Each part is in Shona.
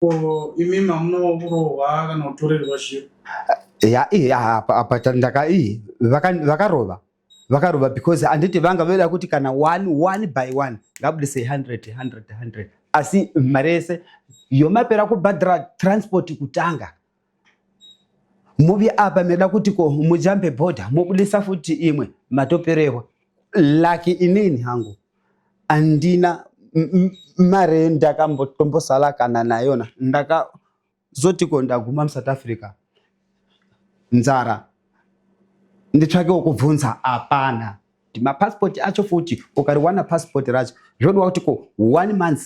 Ko imi hamunawo kurohwa kana kutorerwa zviro? Ya iya apa apa ndaka iyi vakarova vakarova because anditi vanga voda kuti kana one one by one ngabudise 100 100 100 asi mari yese yomapera kubhadhara transport kutanga muvi apa meda kuti ko mujambe border mobudisa futi imwe matoperehwa laki inini hangu andina mari ndakambotombosala kana nayona ndakazoti ko ndaguma musouth africa nzara nditsvake wokubvunza hapana mapasipoti acho futi ukariwana pasipoti racho zvodiwa kuti ko one month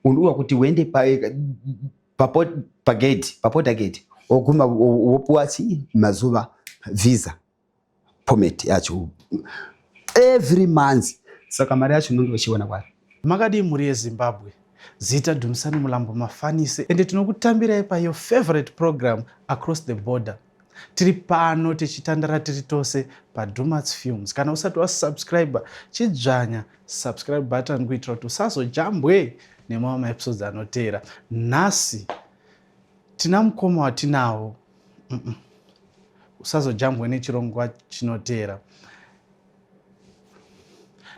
unodiwa kuti uende pagate paporter gate woguma wopuwa chii mazuva visa permit yacho every month saka mari yacho unonge uchiona kwapi Makadii mhuri yeZimbabwe? Zita Dumisani Mulambo Mafanise ende tinokutambirai pa your favorite program Across the Border. Tiri pano tichitandara tiri tose paDumats Films. Kana usati wasubscriber, chidzvanya subscribe button kuitira kuti usazojambwe nemamwe maepisodes anoteera. Nhasi tina mukoma watinawo. Mm -mm. Usazojambwe nechirongwa chinoteera.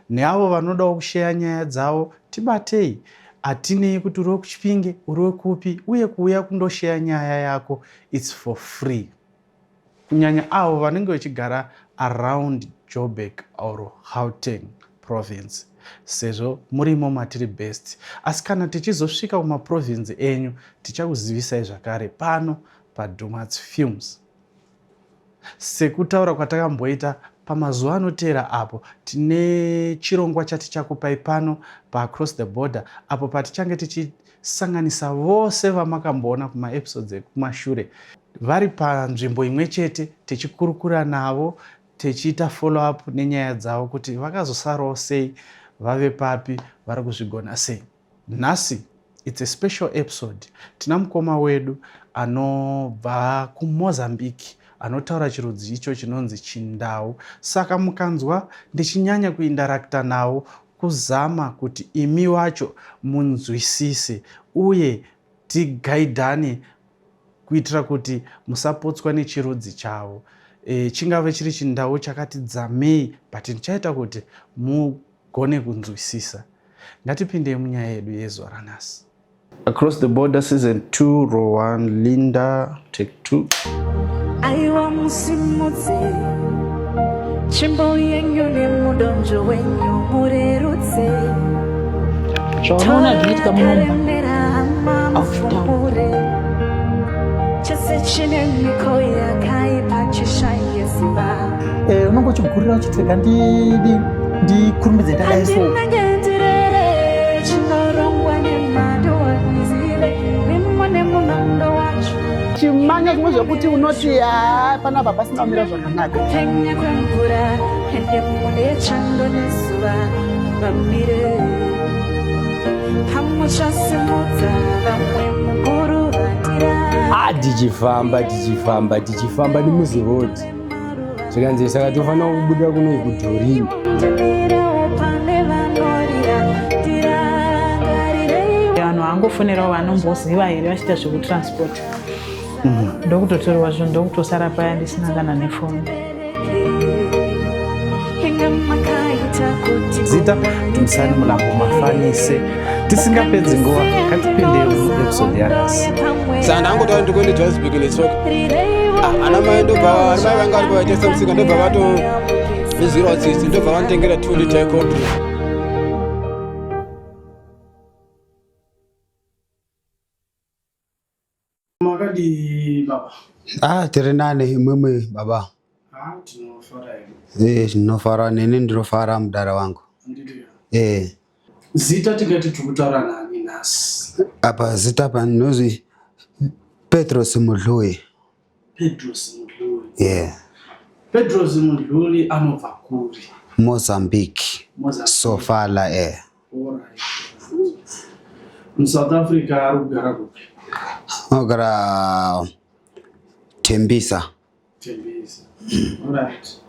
Neavo vanodawo kusheya nyaya dzavo tibatei. Hatinei kuti uri wekuChipinge, uri wekupi uye kuuya kundosheya nyaya yako its for free. Kunyanya avo vanenge vechigara around Joburg or Gauteng province sezvo murimo matiri best. Asi kana tichizosvika kumaprovince enyu tichakuzivisai zvakare pano paDumats Films. Sekutaura kwatakamboita pamazuva anoteera apo tine chirongwa chatichakupai pano paAcross the Border apo patichange tichisanganisa vose vamakamboona kumaepisodes ekumashure vari panzvimbo imwe chete tichikurukura navo tichiita follow up nenyaya dzavo kuti vakazosarawo sei vave papi vari kuzvigona sei. Nhasi it's a special episode tina mukoma wedu anobva kuMozambique anotaura chirudzi icho chinonzi Chindau saka mukanzwa ndichinyanya kuindarakita navo kuzama kuti imi wacho munzwisise uye tigaidhane kuitira kuti musapotswa nechirudzi chavo e, chingave chiri chindau chakati dzamei but ndichaita kuti mugone kunzwisisa Ngatipindei munyaya yedu yezuva ranhasi. Across the Border Season 2 Row 1 Linda Take 2. Aiwa musimudze tsvimbo yenyu nemudonzvo wenyu murerutse zvaunoona zvinoitika muno mufumure chese chine miko yakaipa chishaye simba Eh, unonge uchigurira uchiti rega ndidi ndikurumbidze ndadai so chimanya zvimwe zvekuti unoti haa panapa pasina kumira zvakanaka Kupenya kwemvura ende mune chando nezuva vamire pamuchasimudza vamwe mukuruvatira Ah, tichifamba tichifamba tichifamba nemuziroad zvikanzi saka tofanira kubuda kuno kudhorini vanhu vangofonerawo vanomboziva here vachiita zvekutransport ndokutotorwa zvinhu ndokutosara paya ndisina kana nefoni Zita Dumisani Mulambo Mafanise. Tisingapedzi nguva ngatipinde muepisode yanhasi. Saka ndangotaura ndikuende Johannesburg netsoka. Ah, ana mai ndobva ana mai vanga varipo vaitengesa musika ndobva vatondizwirawo tsitsi ndobva vanditengera 2 liter yecold drink. Makadii baba? Ah, tiri nani imwimwi baba? Ah, tinofara hedu. Eh, tinofara neni ndinofara mudara wangu. Handiti. Eh. Zita tingati tiri kutaura nani nhasi? Apa zita apa ndinozwi Petros Mudhlui. Petros Mudhluli. Yeah. Petros Mudhluli anobva kuri? Mozambique. Mozambique. Sofala eh. Alright. MuSouth Africa ari kugara kupi? Anogara Tembisa. Tembisa. Alright.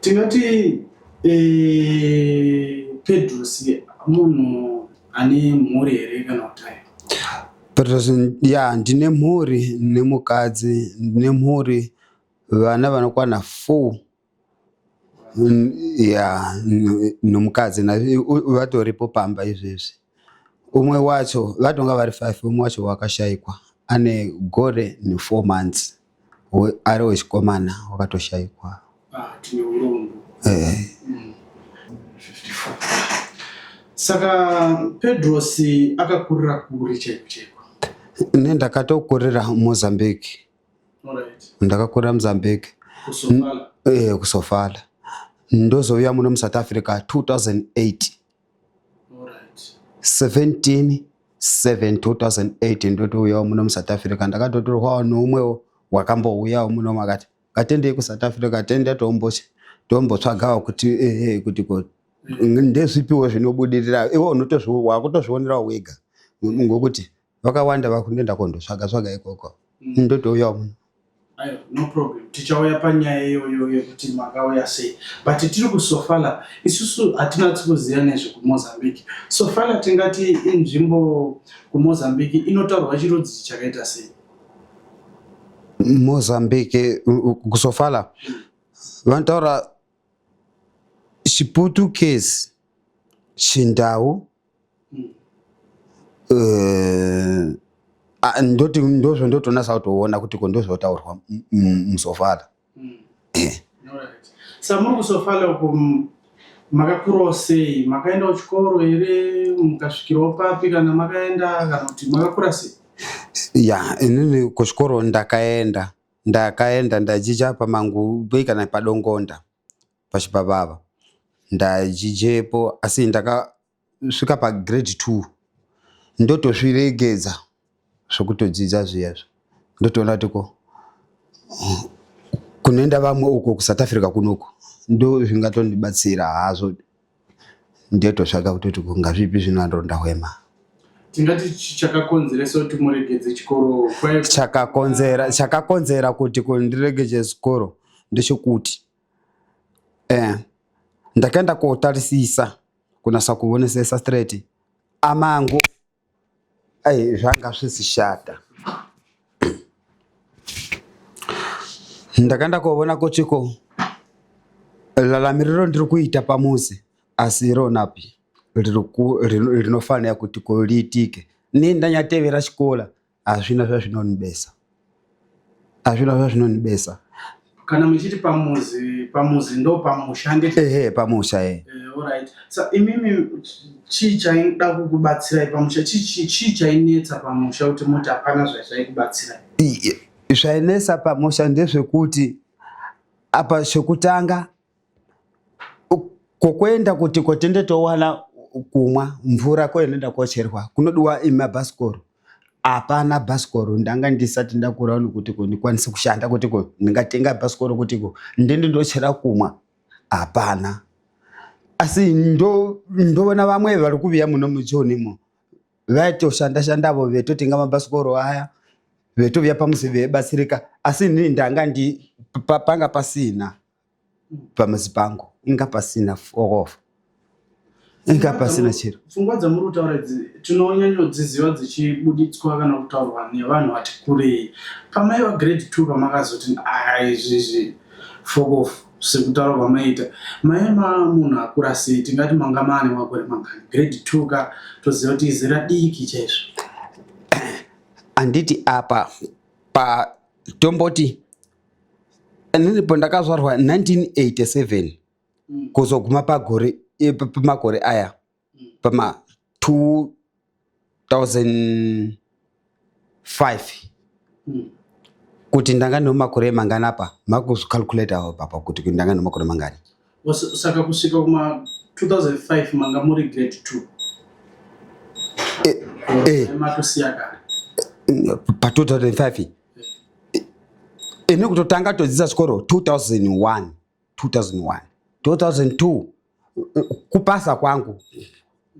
Tingati eh, Pedros munhu ane mhuri here kana kuti aiwa? Petros, ya ndine mhuri nemukadzi, ndine mhuri vana vanokwana 4 ya nomukadzi vatoripo pamba izvezvi. Umwe wacho vatonga vari 5, umwe wacho wakashaikwa ane gore ne 4 months ari wechikomana wakatoshaikwa. Ah, tine urombo. Eh. 54. Saka Pedros akakurira kuri chaiko chaiko? Ne ndakatokurira Mozambique. Alright. Ndakakurira Mozambique. Kusofala. Eh, kusofala. Ndozouya muno muSouth Africa 2008. Alright. 17 7 2008 ndotouyawo muno muSouth Africa. Ndakatotorwawo neumwewo wakambouyawo muno akati ngatendei kuSouth Africa tende tombotsvagawo kuti kuti ko ndezvipiwo zvinobudirira iwe wakutozvionerawo wega ngokuti vakawanda vakundoenda kondotsvaga tsvaga ikoko ndotouyawo muno. Ayo, no problem. Tichauya panyaya iyoyo yekuti makauya sei. But tiri kuSofala, isusu hatinatsi kuziva nezvekuMozambique. Sofala tingati inzvimbo kuMozambique inotaurwa chirudzi chakaita sei? Mozambique kuSofala vanotaura chiPutukezi, Chindau, ndoti ndozvo ndotonasa kutoona kuti ko ndozvotaurwa muSofala. Alright. Sa muri kuSofala uko makakurawo sei? Makaenda kuchikoro here? Mukasvikirawo papi kana makaenda kana kuti makakura sei? Ya, inini kuchikoro ndakaenda ndajija paMangube kana paDongonda pachibabava ndajijepo, asi ndakasvika pagrade 2 ndotozviregedza zvokutodzidza zviyazvo. Ndotoona kuti ko kunoenda vamwe uko kuSouth Africa kunoku ndo zvingatondibatsira hazvo, ndetotsvaga kutoti ko ngazvipi zvinandonda hwema. Tingati chakakonzeresa kuti muregedze chikoro Chakakonzera kuti kundiregedze chikoro ndechekuti ndakaenda kotarisisa kunasa kuonesesa straight amangu ai zvanga zvisishata. Ndakaenda koona kuti ko raramiriro ndiri kuita pamuzi asi ronapi rinofanira kuti ko riitike. Ni ndanyatevera chikora hazvina zvazvinonibesa, hazvina zvazvinonibesa. Kana muchiti pamuzi, pamuzi ndo pamusha handiti? Ehe, pamusha eh. Alright. Sa imimi chii chaida kukubatsirai pamusha? Chii chainetsa pamusha kuti muti hapana zvaikubatsirai? Zvainetsa pamusha ndezvekuti apa chekutanga kokuenda kuti kotende towana kumwa mvura koinoenda kocherwa kunodiwa mabhasikoro. Hapana bhasikoro, ndanga ndisati ndakura nokuti ko ndikwanise kushanda kuti ko ndingatenga bhasikoro kuti ko ndende ndochera kumwa, hapana. Asi ndoona vamwe vari kuviya muno muchionimo vaitoshanda shandavo vetotenga mabhasikoro aya vetoviya pamuzi veibatsirika, asi inini ndanga panga pasina pamuzi pangu, inga pasina fokofa, inga pasina chiro. Pfungwa dzamuri kutaura idzi tinonyanyodziziva dzichibuditswa kana kutaurwa nevanhu vati kurei. Pamaiva grade 2 pamakazoti izvizvi fokofu sekutaura kwamaita, maiva munhu akura sei? Tingati manga maane makore mangani? Grade 2 ka toziva kuti izera diki chaizvo. Anditi apa pa tomboti inini pandakazvarwa 1987 kuzoguma pagore pamakore aya pama 2005 kuti ndanga nemakore mangani apa makuzvicalculate papa kuti ndanga nemakore mangani. Saka kusvika kuma 2005 manga muri grade 2? Matosiya kare. Pa 2005 ini kutotanga todzidza chikoro 2001 2001 2002 kupasa kwangu,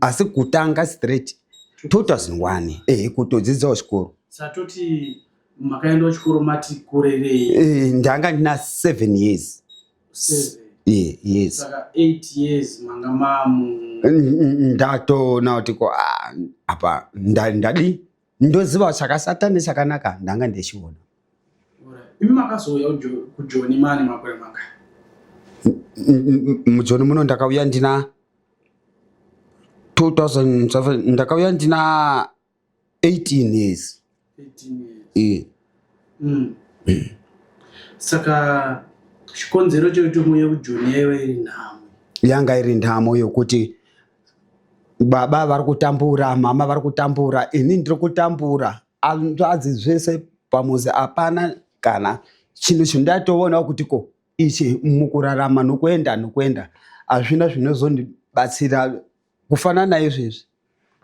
asi kutanga straight 2001 kutodzidzawo chikoro. Satoti makaendawo chikoro mati kurerei? Ndanga ndina 7 years. 7. Yes. Saka 8 years manga mamu Ndatoona kuti ko apa ndadi Ndoziva chakasata nechakanaka ndanga ndechiona. Imi makazouya kuJoni mani makore mangani? MuJoni muno ndakauya ndina 2007, ndakauya ndina 18 years. 18 years. Saka chikonzero chekuti muuye kuJoni yaiva iri nhamo? Yanga iri nhamo yokuti baba vari kutambura, mama vari kutambura, ini ndiri kutambura, hanzvadzi zvese pamuzi hapana kana chinhu chindatoonawo kuti ko ichi mukurarama nokuenda nokuenda hazvina zvinozondibatsira kufanana naizvezvi.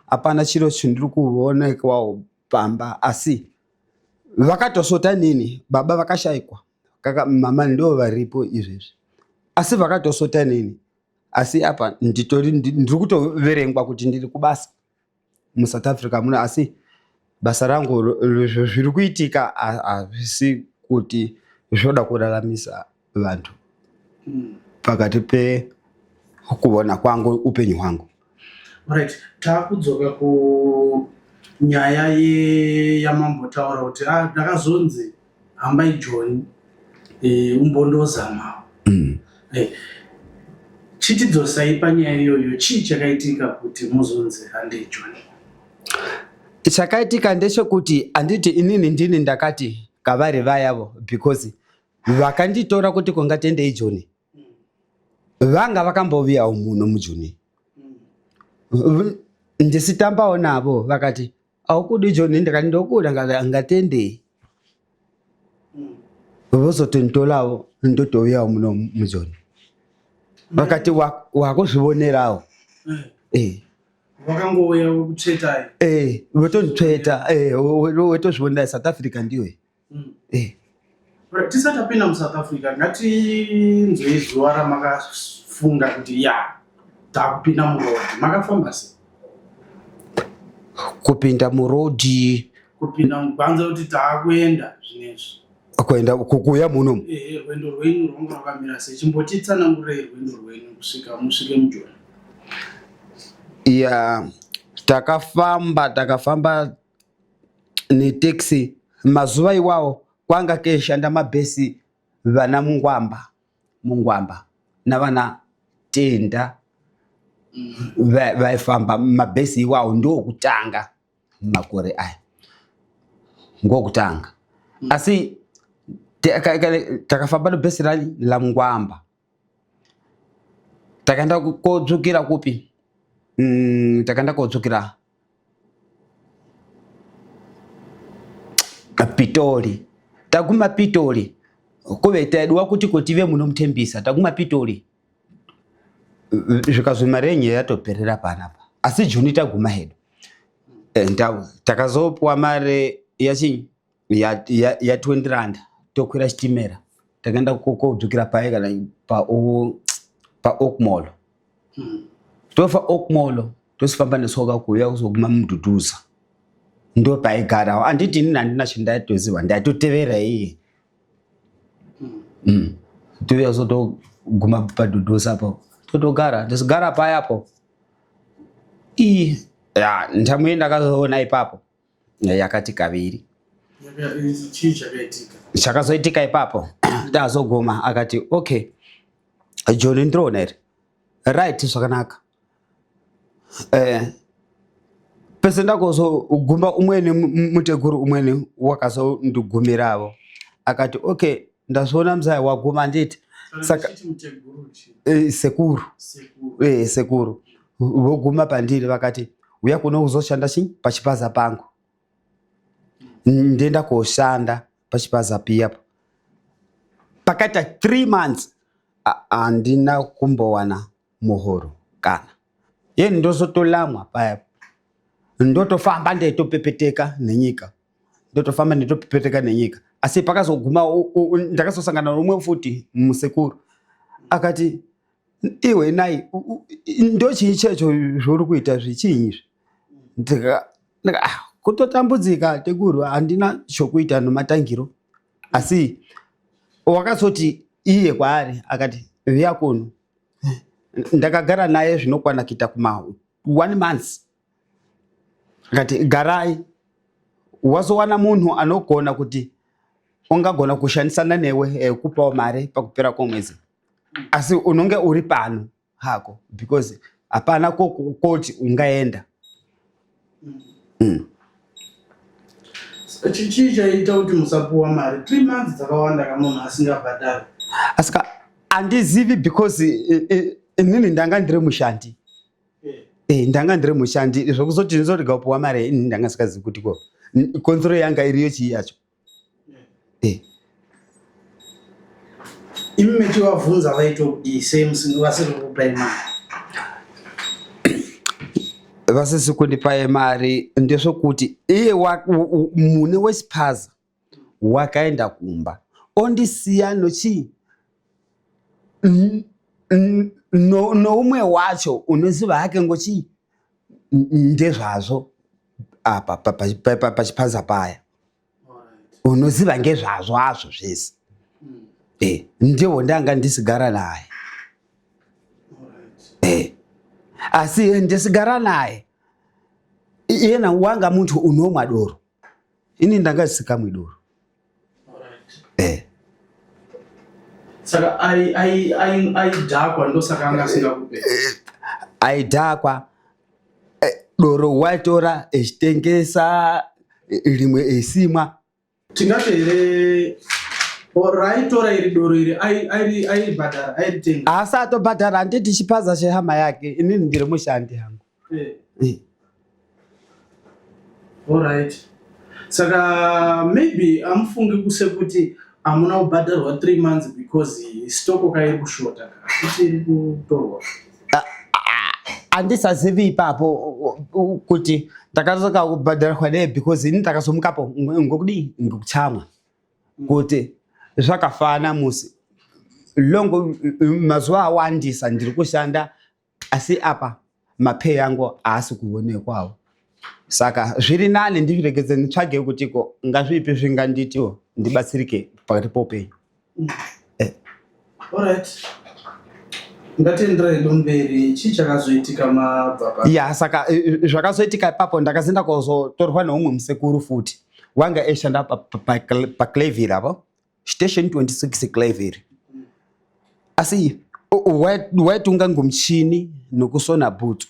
Hapana chiro chindiri kuonekwawo pamba, asi vakatosota nini. Baba vakashaikwa kaka, mama ndo varipo izvezvi, asi vakatosota nini. Asi apa nditori ndiri kutoverengwa kuti ndiri kubasa muSouth Africa muno, asi basa rangu zviri kuitika hazvisi kuti zvoda kuraramisa vantu pakati pekuona kwangu upenyu hwangu. Right, taakudzoka kunyaya yamambotaura kuti ndakazonzi hambai Joni umbondozamawo. Chitidzosai panyaya iyoyo, chii chakaitika kuti muzonzi handei Joni? Chakaitika ndechekuti handiti inini ndini ndakati kavari vayavo, because vakanditora kuti kongatendei Joni vanga vakamboviyawo muno muJoni, ndisitambawo navo, vakati aukudi Joni, ndikati ndokuda, ngatendei, vozotonditolawo ndotouyawo muno muJoni, vakati wakuzvionerawo. Vakangouya kutsvetai? Votonditsveta, wetozvionera South Africa ndiyo. Right, tisati tapinda muSouth Africa, ngatinzwei zuva ramakafunga kuti ya takupinda muroad, makafamba sei? Kupinda muroad? Kupinda mugwanza kuti taakuenda zvinezvi. Kuenda kuuya muno? Ehe, rwendo rwenyu rwanga rwakamira sei? Chimbotitsanangurei rwendo rwenyu kusvika musvike muJoni. Ya, takafamba netaxi. Mazuva iwawo kwanga keishanda mabhesi, vana Mungwamba Mungwamba navana Tenda vaifamba mabhesi iwawo, ndokutanga makore aya ngokutanga. Asi takafamba nebhesi la Mungwamba, takaenda kodzvukira kupi? Takaenda kodzvukira Pitoli. Taguma Pitoli, kuve taidiwa kuti kotive munomuthembisa. Taguma Pitoli, zvikazwi mari yenyu yatoperera panapa, asi Juni taguma hedu. Takazopuwa mari yachinyi ya 20 rand, tokwira chitimera, takaenda kodzvukira paye kana pa Oak Mall. Tofa Oak Mall, tosifamba netsoka kuuya kuzoguma Mudhudhuza, ndo paigarawo. Handiti inini handina chindaitoziva, ndaitotevera iye. Touya zotoguma padhudhuza apo, totogara, tosigara payapo. Ii ya nthamu ndakazoona ipapo yakati kaviri. Chii chakaitika? Chakazoitika ipapo, ndazoguma akati okay, Joni ndiriona here? Right, zvakanaka. Pese ndakuzogumba umweni muteguru umweni wakazondigumiravo, akati okay, ndazviona muzaya waguma, nditi saka muteguru chii? Sekuru. Sekuru. Sekuru voguma pandiri, vakati uya kuno uzoshanda chi pachipaza pangu. Ndienda koshanda pachipaza piyapo, pakaita 3 months handina kumbowana muhoro kana yeni. Ndozotolamwa paya, ndotofamba ndeitopepeteka nenyika, ndotofamba ndeitopepeteka nenyika. Asi pakazoguma ndakazosangana nomumwe futi musekuru, akati iwe nai ndo chii checho zvauri kuita zvichinyi izvi? Ah, kutotambudzika tekuru, handina chokuita nomatangiro. Asi wakazoti iye kwaari akati viya kuno. Ndakagara naye zvinokwana kuita kuma one months, akati garai. Wazowana munhu anogona kuti ungagona kushandisana newe kupawo mari pakupera kwomwedzi, asi unonge uri pano hako because hapana koti ungaenda. Chii chaiita kuti musapuwa mari? 3 months dzakawanda kamunhu asingabhadhari. Asika handizivi because inini ndanga ndiri mushandi. Ndanga ndiri mushandi, zvokuzoti ndizorega kupuwa mari, inini ndanga sikazivi kuti ko konzero yanga iriyo chii yacho. Imi mechivabvunza vaitokudii? Sei vasiri kukupai mari? Vasisi kundipai mari ndezvokuti iye mune wesipaza wakaenda kumba ondisiya nochii noumwe wacho unoziva hake ngochii ndezvazvo apa pachipaza paya, unoziva ngezvazvo azvo zvese. Ndiwo ndanga ndisigara naye. Asi ndisigara naye iyena wanga muntu unomwa doro, ini ndanga ndisikamwi doro. Saka aidhakwa, ndosaka anga asingakupe? Aidhakwa. Doro waitora echitengesa, rimwe esimwa. Tingati here raitora iri doro iri airibhadhara, airitenga? Asi atobhadhara, handiti chipaza chehama yake, inini ndiri mushandi hangu. Alright, saka maybe amufungi kusekuti hamuna kubhadharwa 3 months because stock kairi kushota kuti iri kutorwa? Handisazivi ipapo kuti ndakazoka kubhadharwa nei because ini ndakazomukapo ngokudii, ngokutsamwa kuti zvakafana musi longo mazuva awandisa ndiri kushanda, asi apa mapay yangu haasi kuonekwawo, saka zviri nani ndizviregedze nditsvage kuti ko ngazvipi zvinganditiwo ndibatsirike pakati poupenyu. Alright, ngatienderai mberi. Chii chakazoitika mabva pa? Ya, saka zvakazoitika ipapo, ndakazoenda kuzotorwa neumwe musekuru futi wanga eishanda paClayville apo, Station 26 Clayville, asi waitunga ngomuchini nokusona bhutsu.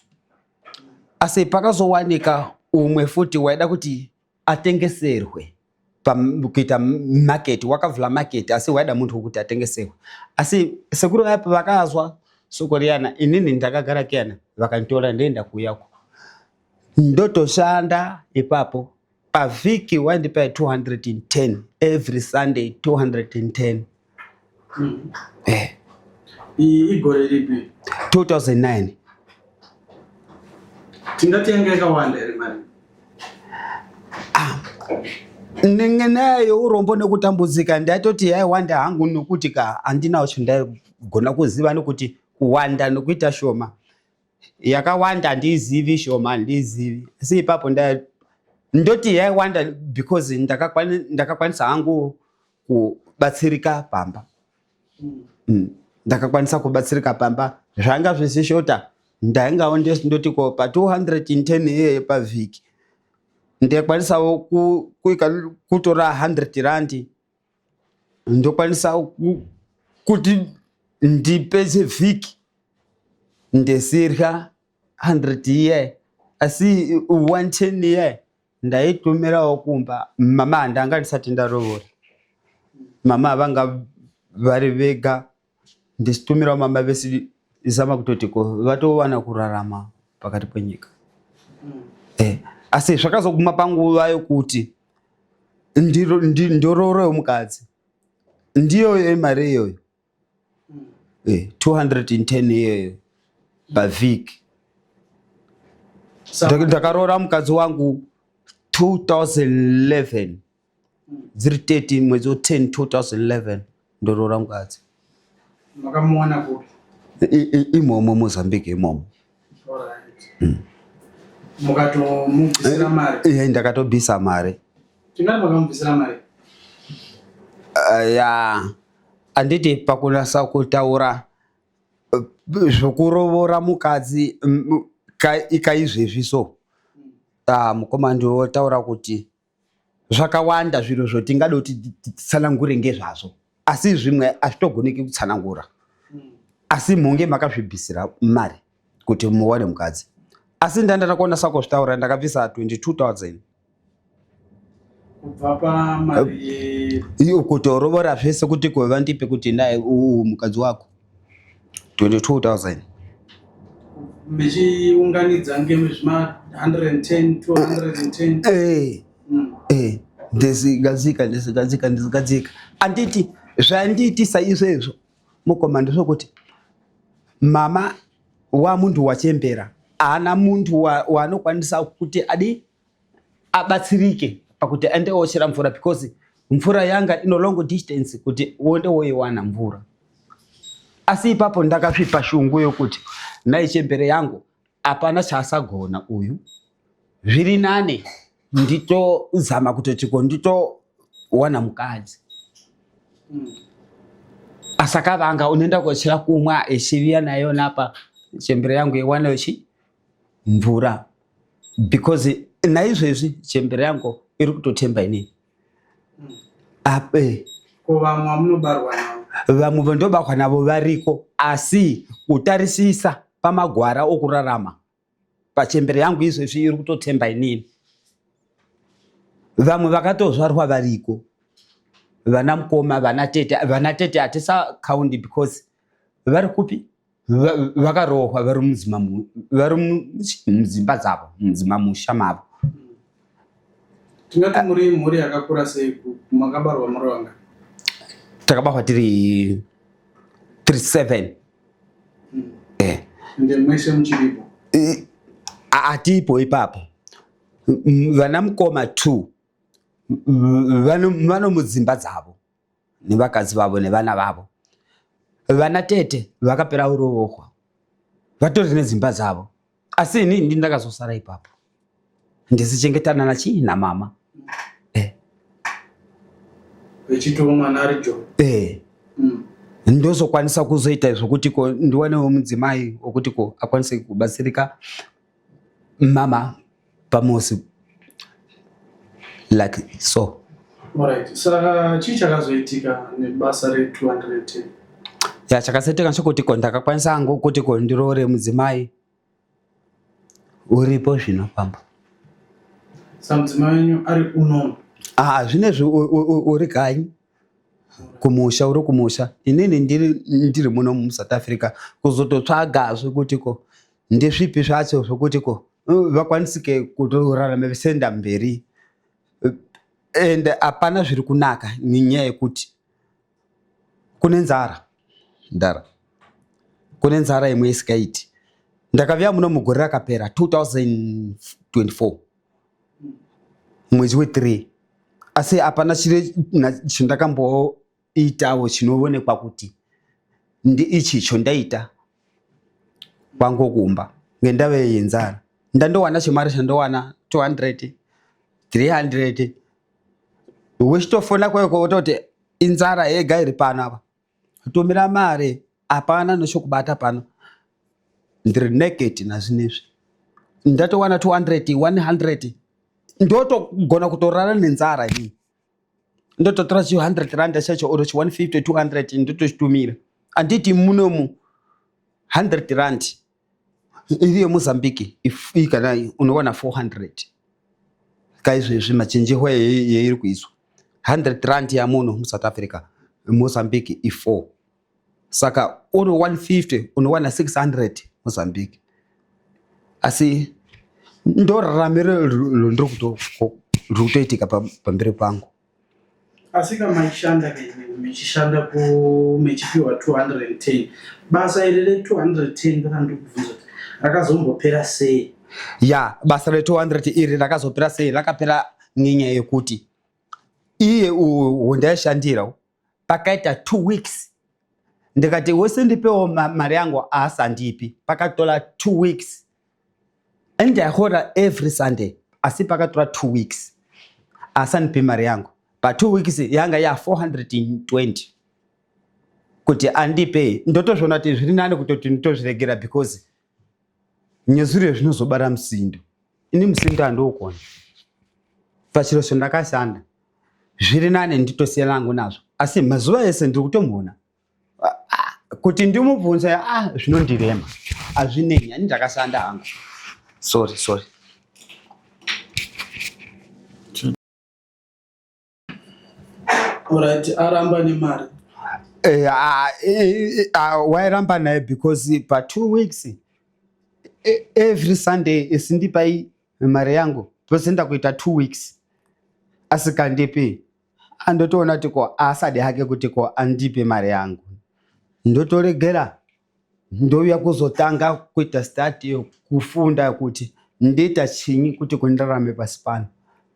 Asi pakazowanika umwe futi waida kuti atengeserwe kuita market, wakavhura market, asi waida muntu wekuti atengeserwe. Asi sekuru vapo vakazwa soko riyana, inini ndakagara kiyana, vakanditora ndoenda kuuyako, ndotoshanda ipapo. Pavhiki waindipa 210, every Sunday 210. Igore ripi? 2009. Tingati yanga yakawanda here mari? Nenyaya yeurombo nekutambudzika, ndaitoti yaiwanda hangu, nokuti ka handinawo chandaigona kuziva nekuti kuwanda nokuita shoma. Yakawanda handiizivi, shoma handiizivi, asi ipapo ndoti yaiwanda because ndakakwanisa hangu kubatsirika pamba. Ndakakwanisa kubatsirika pamba, zvanga zvisishota. Ndaingawo ndoti ko pa 210 iyeye pavhiki ndaikwanisawo kutora 100 rand, ndokwanisa kuti ndipedze vhiki ndesirya 100 iye, asi 110 iye ndaitumirawo kumba. Mama, ndanga ndisati ndarovora, mama vanga vari vega, ndisitumirawo mama vesi zama kutoti ko vatowana kurarama pakati penyika. Asi zvakazoguma panguva yokuti ndororewo mukadzi, ndiyoyo mari iyoyo, 210 iyoyo pavhiki. Ndakaroora mukadzi wangu 2011, dziri 13 mwedzi wa10 2011, ndoroora mukadzi. Makamuwana kupi? Imomo Mozambique imomo. Alright. Mukatomubvisira mari? Ndakatobvisa mari. Tingati makamubvisira mari? Ya, handiti pakunasa kutaura zvokurovora mukadzi kaizvezvi so, ah, mukoma, ndinotaura kuti Zvakawanda zviro zvotingada kuti titsanangure ngezvazvo, asi zvimwe hazvitogoneki kutsanangura. Asi munge makazvibvisira mari kuti muwane mukadzi. Asi ndandakaona sakuzvitaura ndakabvisa 22,000 kubva pamari iyo kutorovora zvese kuti ko vandipe kuti naye uwu mukadzi wako 22,000 mechiunganidza ngezvima 110 210. Eh, ndizigadzika ndizigadzika ndizigadzika, anditi zvandiitisa izvezvo mukoma ndezvokuti mama wa muntu wachembera haana muntu waanokwanisa kuti adi abatsirike pakuti aende ochera mvura, because mvura yanga ino long distance kuti uende woiwana mvura. Asi ipapo ndakasvipa shungu yokuti nai chembere yangu hapana chaasagona uyu, zviri nane nditozama kutoti ko nditowana mukadzi. Asakavanga unoenda kochera kumwa echiviya nayo napa chembere yangu iwane chi mvura, because naizvezvi chembere yangu iri kutotemba inini ape. Ko vamwe vamunobarwa navo? Vamwe vandobarwa navo variko, asi kutarisisa pamagwara okurarama pachembere yangu izvezvi iri kutotemba inini. Vamwe vakatozvarwa variko, vana mukoma, vana tete. Vana tete hatisakaundi because vari kupi? Vakarohwa, vari vari mudzimba dzavo, mudzimamusha mavo. Tingati muri mhuri yakakura sei? Makabarwa muri vanga? Takabarwa tiri 37. Ende mwese muchiripo? Hatipo ipapo. Vana mukoma 2 vano mudzimba dzavo nevakadzi vavo nevana vavo. Vana tete vakapera urovohwa, vatori nedzimba dzavo, asi ini ndi ndakazosara ipapo ndisichengetana nachii namama. Vechitiwo mwana ari jo? Eh. Ndozokwanisa kuzoita zvokuti ko ndiwanewo mudzimai wokuti ko akwanise kubatsirika mama pamuzi like so. Alright, saka chii chakazoitika nebasa re210? Ya, chakazoitika nchekuti ko ndakakwanisa hangu kuti ko ndiroore mudzimai uripo zvino pamba. Samudzimai wenyu ari unono? Ah, zvinezvi uri kanyi kumusha, uri kumusha. Inini ndiri muno muSouth Africa kuzototsvagazve kuti ko ndezvipi zvacho zvokuti ko vakwanisike kutorarama vesienda mberi, and hapana zviri kunaka nenyaya yekuti kune nzara ndara, kune nzara imwe isikaiti. Ndakaviya muno mugore rakapera 2024 mwedzi we3, asi hapana chire chindakamboitawo chinoonekwa kuti ndi ichi chondaita kwangu kumba ngendava yenzara. Ndandowana chimari chandowana 200 300, wechitofona kweko wototi inzara yega iri pano apa, tumira mari, hapana nechokubata pano, ndiri naked. Nazvinezvi ndatowana 200 100, ndotogona kutorara nenzara inini. Ndototora chi 100 rand chacho or chi 150 200 ndotochitumira. Handiti munomu 100 rand iri yeMozambique kana unowana 400 kaizvezvi, machinjihwo yeiri kuiswa 100 rand yamuno muSouth Africa, Mozambique i4, saka uri 150 unowana 600 Mozambique. Asi ndoraramiro riri kutoitika pamberi pangu. Asi kamaishanda mechishanda ku mechipiwa 210, basa iri re210 ndakandiri kubvunza kuti rakazombopera sei? Ya, basa re200 iri rakazopera sei? Rakapera nenyaya yekuti iye wandaishandira pakaita 2 weeks ndikati wese ndipewo mari yangu, aasandipi. Pakatora 2 weeks and ndaihora every Sunday, asi pakatora 2 weeks asandipi mari yangu. Pa2 weeks yanga ya 420 kuti andipe. Ndotozviona kuti zviri nani kutoti nditozviregera, because nyezuro zvinozobara musindo, ini musindo handiukona. Pachiro chandakashanda zviri nane nditosiyana hangu nazvo, asi mazuva ese ndiri kutomuona ah, kuti ndimubvunze ah, zvinondirema hazvinei, ani ndakashanda hangu. Sorry, sorry. Alright, aramba nemari. Eh, ah, eh, ah, wairamba naye because pa 2 weeks every Sunday isindipai mari yangu pose ndakuita 2 weeks asikandipi. Andotoona kuti ko asadi hake kuti ko andipe mari yangu, ndotoregera, ndouya kuzotanga kuita start yekufunda kuti ndiita chinyi kuti kundirarame pasi pano.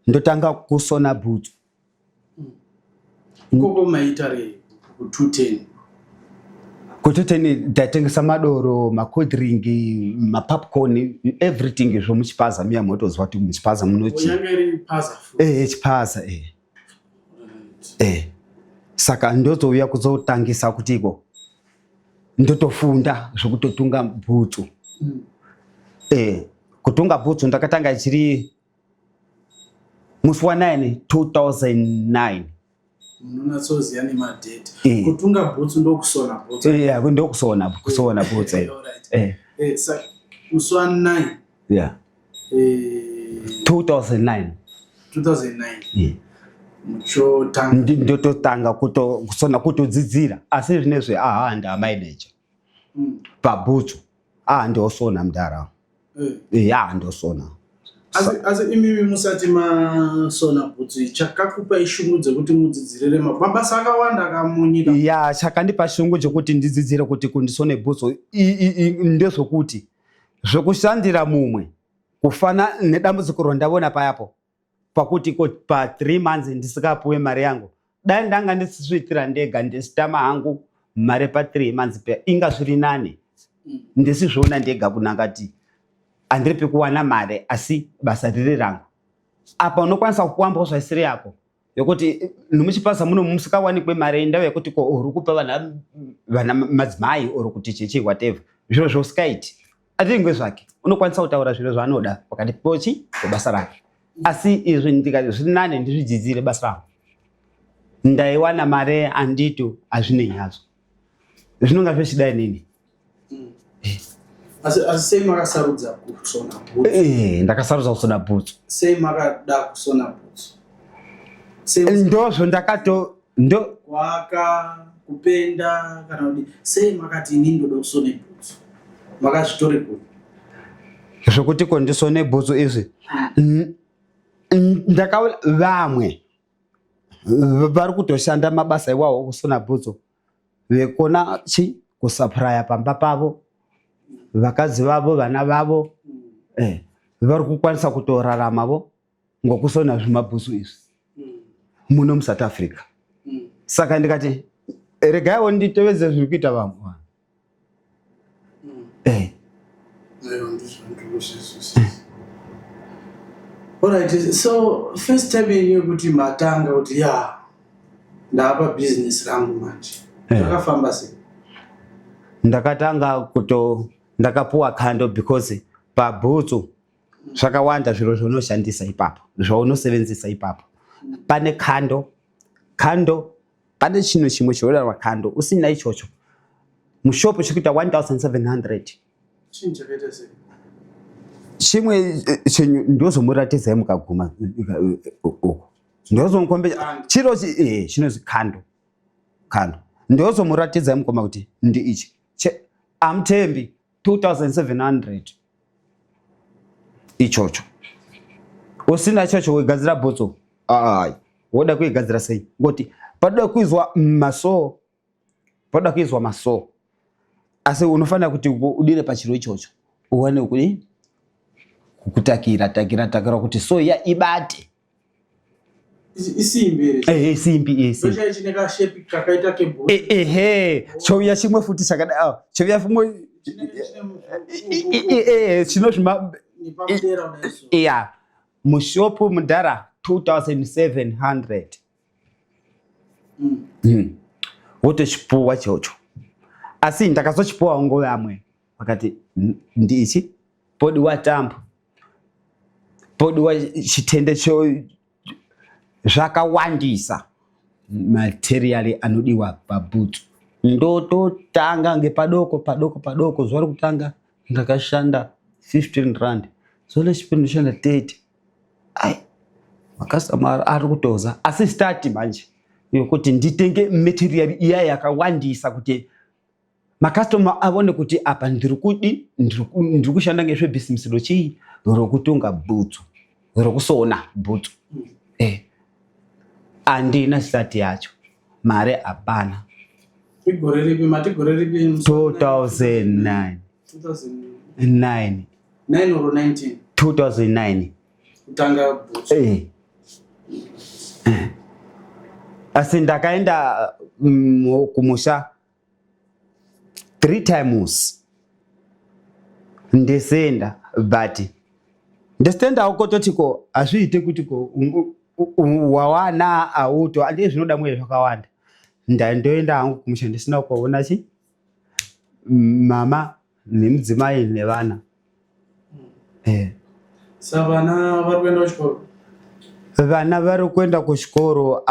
Ndotanga kusona bhutsu. Ikoko maita rei ku210? Kutoteni ndatengesa madoro, macold drink, mapopcorn, everything zvomuchipaza miya. Motozwa kuti muchipaza munochi Yange iri paza food. Eh, chipaza, eh. Saka ndozouya kuzotangisa kuti iko ndotofunda zvokutotunga bhutsu. Kutunga bhutsu ndakatanga ichiri musi wa9 2009. Munonatsoziva nemadate. Eh. Kutunga bhutsu ndokusona bhutsu? Eh, ndokusona, kusona bhutsu, eh. Alright. Eh. Saka musi wa9 2009. 2009 Eh. muchotanga. Ndototanga kusona, kutodzidzira, asi zvinezvi aha ndamaineja pabhutsu, aha ndosona mudhara. Ya, ndosona. Asi imimi musati masona bhutsu, chakakupai shungu dzekuti mudzidzirire mabasa akawanda akamunyika? Ya, chakandipa shungu chekuti ndidzidzire kuti kundisone bhutsu ndezvokuti zvokushandira mumwe kufana nedambudziko randavona payapo pakuti ko pa 3 months ndisikapuwe mari yangu. Dai ndanga ndisizviitira ndega, ndisitama hangu mari pa 3 months paya, inga zviri nane ndisizviona ndega kunangati andiripi kuwana mari asi basa riri rangu. Apa unokwanisa kuwambawo zvaisiri yako yokuti nomuchipaza muno musikawanikwe mari, indava yekuti ko uri kupa vana madzimai or kuti chichi whatever, zviro zvausikaiti atingwe zvake. Unokwanisa kutaura zviro zvaanoda pakati pochi pebasa rake, asi izvi ndikati zviri nane ndizvidzidzire basa rangu, ndaiwana mari andito hazvinei hazvo, zvinonga zvechida inini. Asi sei makasarudza kusona bhutsu? Ndakasarudza kusona bhutsu. Sei makada kusona bhutsu? Sei Ndozvo ndakato ndo Kuaka, kupenda kana kuti sei makati inini ndoda kusona bhutsu? Makazvitore kupi? Zvokuti ko ndisone bhutsu izvi, ndakaona vamwe vari kutoshanda mabasa iwawo okusona bhutsu vekona chi kusapuraya pamba pavo, vakadzi vavo, vana vavo, vari kukwanisa kutoraramavo ngokusona zvimabhutsu izvi muno muSouth Africa. Saka ndikati regaiwo nditevedze zviri kuita vamwe vanhu. Aiwa, ndizvo ndikuzvizwisisa. Alright, so first time yenyu yekuti matanga kuti ya ndaapa business rangu manje, zvakafamba sei? Ndakatanga kuto ndakapuwa kando because pabhutsu zvakawanda zviro zvaunoshandisa ipapo, zvaunosevenzesa ipapo. Pane kando, kando, pane chinhu chimwe chinodanwa kando. Usina ichocho mushopu chikuita 1700. Chinhu chakaita sei? Chimwe chinhu ndozomuratidzai mukaguma uko, ndozomukombe chiro chinonzi kando. Kando ndozomuratidzai mukoma kuti ndi ichi. Amutembi 2700 ichocho. Usina ichocho wegadzira bhotso, ai woda kuigadzira sei? Ngoti padoda kuizwa maso, padoda kuizwa maso, asi unofanira kuti udire pachiro ichocho uwane kudi kutakira takira takira kuti so ya ibate. Isimbi here? Isimbi, isimbi. Ndochai chine kashape kakaita kebhutsu? Ehe, chouya chimwe futi chakadai, ah, chouya fumwe chino zvima Nepamudera kudai. Iya, mushopu mudhara 2700. Wotochipuwa chocho, asi ndakazochipuwawo ngovamwe vakati ndichi podiwa tambo, podiwa chitende cho. Zvakawandisa material anodiwa pabhutsu. Ndototanga ngepadoko padoko padoko. Zuva rekutanga ndakashanda 15 rand, zuva rechipiri ndoshanda 30. Ai, makasitoma ari kutoza, asi start manje yokuti nditenge material iya yakawandisa kuti makastoma avone kuti apa ndiri kudi ndiri kushanda ngezvebhizinesi rochii rokutunga bhutsu, rokusona bhutsu. Andina start yacho, mari hapana. Igore ripi mati? Gore ripi? 2009. 2009 9. Or 19? 2009. Kutanga bhutsu? Asi ndakaenda kumusha three times ndisenda, but ndisitendawo kototi ko hazviite kuti ko wawana auto andi zvinoda mwe zvakawanda. Ndandoenda hangu kumusha ndisina kuona chi mama nemudzimai nevana. Sa vana vari kuenda kuchikoro? Vana vari kuenda kuchikoro,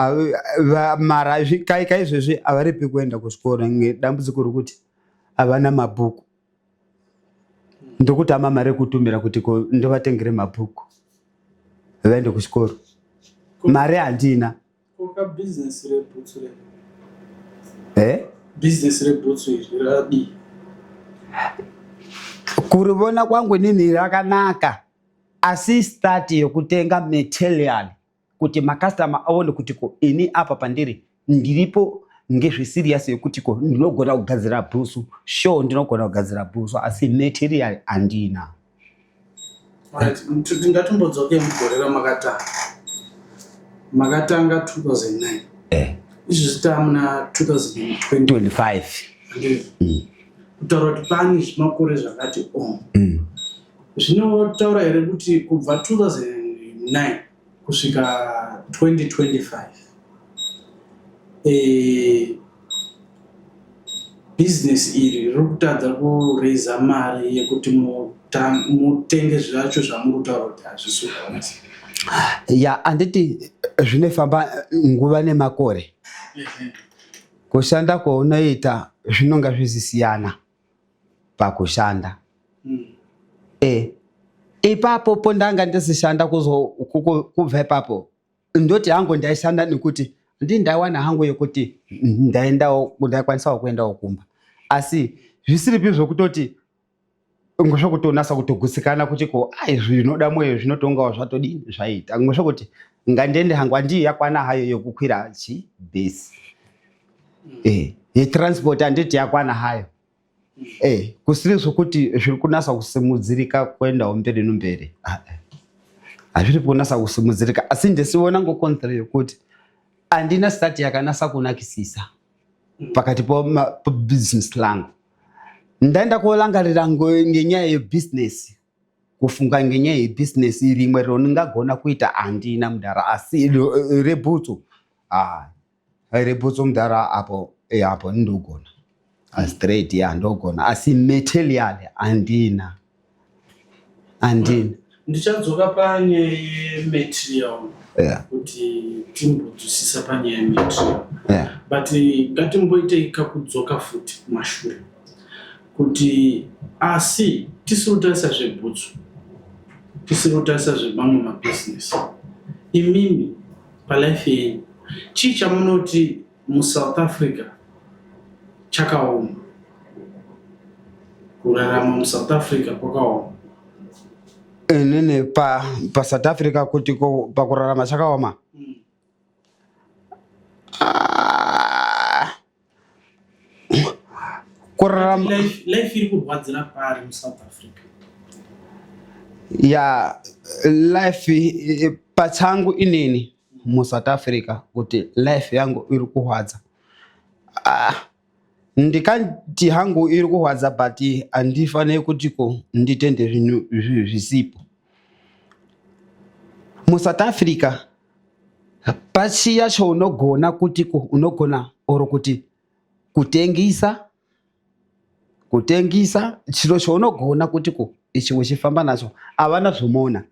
mara kaizvezvi havaripi kuenda kuchikoro ngedambudziko rokuti havana mabhuku. Ndokutama mari yekutumira kuti ko ndovatengere mabhuku vaende kuchikoro, mari handina. Koka bhizinesi rebhutsu re Eh? Bhizinesi rebhutsu iri radii? Kurivona kwangu inini rakanaka, asi start yokutenga material kuti makastoma aone kuti ko ini apa pandiri ndiripo ngezveserious yekuti ko ndinogona kugadzira bhutsu. Sure, ndinogona kugadzira bhutsu, asi material handina. Right, ngatimbodzoke mugore ramakatanga. Makatanga 2009. Izvi tamuna 2020. 25. Handizvo? Kutaura kuti pane zvimakore zvakati o zvinotaura here kuti kubva 2009 kusvika 2025 bhizinesi iri riri kutadza kureisa mari yekuti mutenge zvacho zvamuri kutaura kuti hazvisi kukwanisa? Ya, handiti zvinofamba nguva nemakore, kushanda kwaunoita zvinonga zvichisiyana pakushanda. Ipapo po ndanga ndisishanda kubva ipapo ndoti hangu ndaishanda nekuti ndi ndaiwana hangu yekuti ndaendawo, ndaikwanisawo kuendawo kumba, asi zvisiripi zvokutoti ngozvokutonasa kutogutsikana kuti ko ai zvinoda mwoyo zvinotongawo zvatodini zvaita ngozvokuti ngandiende hangu handiyo yakwana hayo yokukwira chi bhesi yetransport, handiti yakwana hayo, kusiri zvokuti zviri kunasa kusimudzirika kuendawo mberi nomberi. Ah, eh. Hazviri kunasa kusimudzirika, asi ndisiona ngokonzero yokuti handina start yakanasa kunakisisa pakati pobusiness langu. Ndaenda kolangarira ngenyaya yebusiness, kufunga ngenyaya yebusiness rimwe rondingagona kuita handina mudhara, asi rebhutsu, ah, rebhutsu mudhara, apo apo ndogona straight ya ndogona, asi material handina, handina. Ndichadzoka panyaya yematerial kuti timbodzwisisa panyaya yematerial, but ngatimboitei kakudzoka futi kumashure kuti asi tisiri kutarisa zvebhutsu, tisiri kutarisa zvemamwe mabhizinesi, imimi palife yenyu chii chamunoti muSouth Africa chakaoma, kurarama muSouth Africa kwakaoma? Inini paSouth Africa kuti pakurarama chakaoma? Ah, kurarama Life iri kurwadzira pari muSouth Africa? Ya, life pachangu inini muSouth Africa kuti life yangu iri kurwadza, ah, ndikati hangu iri kurwadza, but handifaniri kuti ko nditende zvinhu zvisipo muSouth Africa. Pachiya chaunogona kuti ko unogona oro kuti kutengisa chiro chaunogona kuti ko ichi uchifamba nacho, havana zvomona.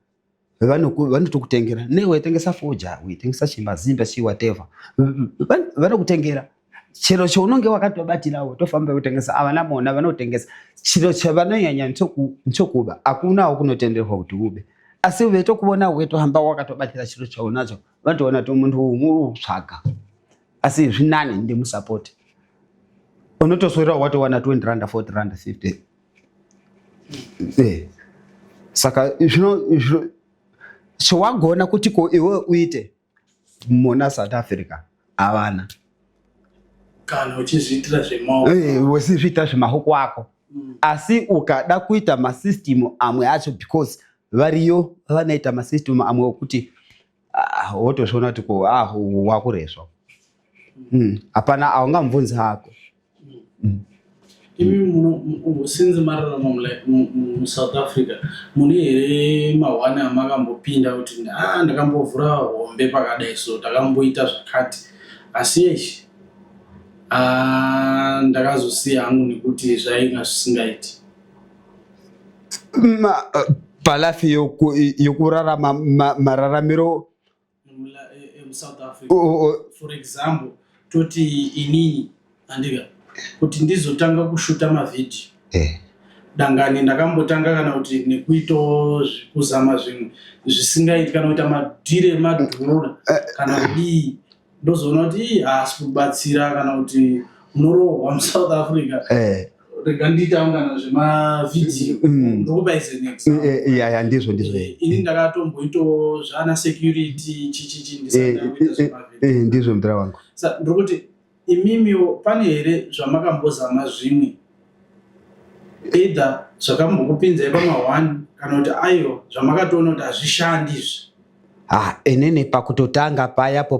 Vanotokutengera ne waitengesa foja, waitengesa chimazimba, chi whatever, vanokutengera chero chaunonge wakatobatirawo. Tofamba kutengesa avana mona vanotengesa chiro chavanonyanya nchokuba. Hakunawo kunotenderwa kuti ube, asi vetokuona wetohamba wakatobatira chiro chaunacho, vanotoona kuti muntu uyu muri kutsvaga. Asi zvinani ndimusapoti, unotoswera watowana 20 rand, 40 rand, 50. Saka zvino chawagona kuti ko iwe uite muna South Africa havana. Kana uchizviitira zvemaoko. Wesizviitira zvemaoko ako. Asi ukada kuita masystem amwe acho, because variyo vanoita masystem amwe okuti wotozviona kuti ko wakureswa. Hapana haungamubvunzi hako. Imi since mararama muSouth Africa, mune here mahwani amakambopinda kuti a ndakambovhura hombe pakadai, so ndakamboita zvakati, asi yeshi ndakazosiya hangu nekuti zvainga zvisingaiti? Palife yokurarama mararamiro emuSouth Africa. For example, toti inini andika kuti ndizotanga kushuta mavhidhiyo, dangani ndakambotanga kana kuti nekuitawo kuzama zvimwe zvisingaiti, kana kuita madhiri emadhora kana kudii, ndozoona kuti ii haasi kubatsira, kana kuti unorohwa muSouth Africa, rega ndiitawo kana zvemavhidhiyo. Ndokupa as an example. Ya, ndizvo. Ini ndakatomboitawo zvana security chichichi ndisati ndakuita zvemavhidhiyo. Ndizvo mudhara wangu. Ndiri imimiwo pane here zvamakambozama zvimwe, either zvakambokupinzai pama1 kana kuti aiwa, zvamakatoona kuti hazvishandi izvi? Ah, inini pakutotanga payapo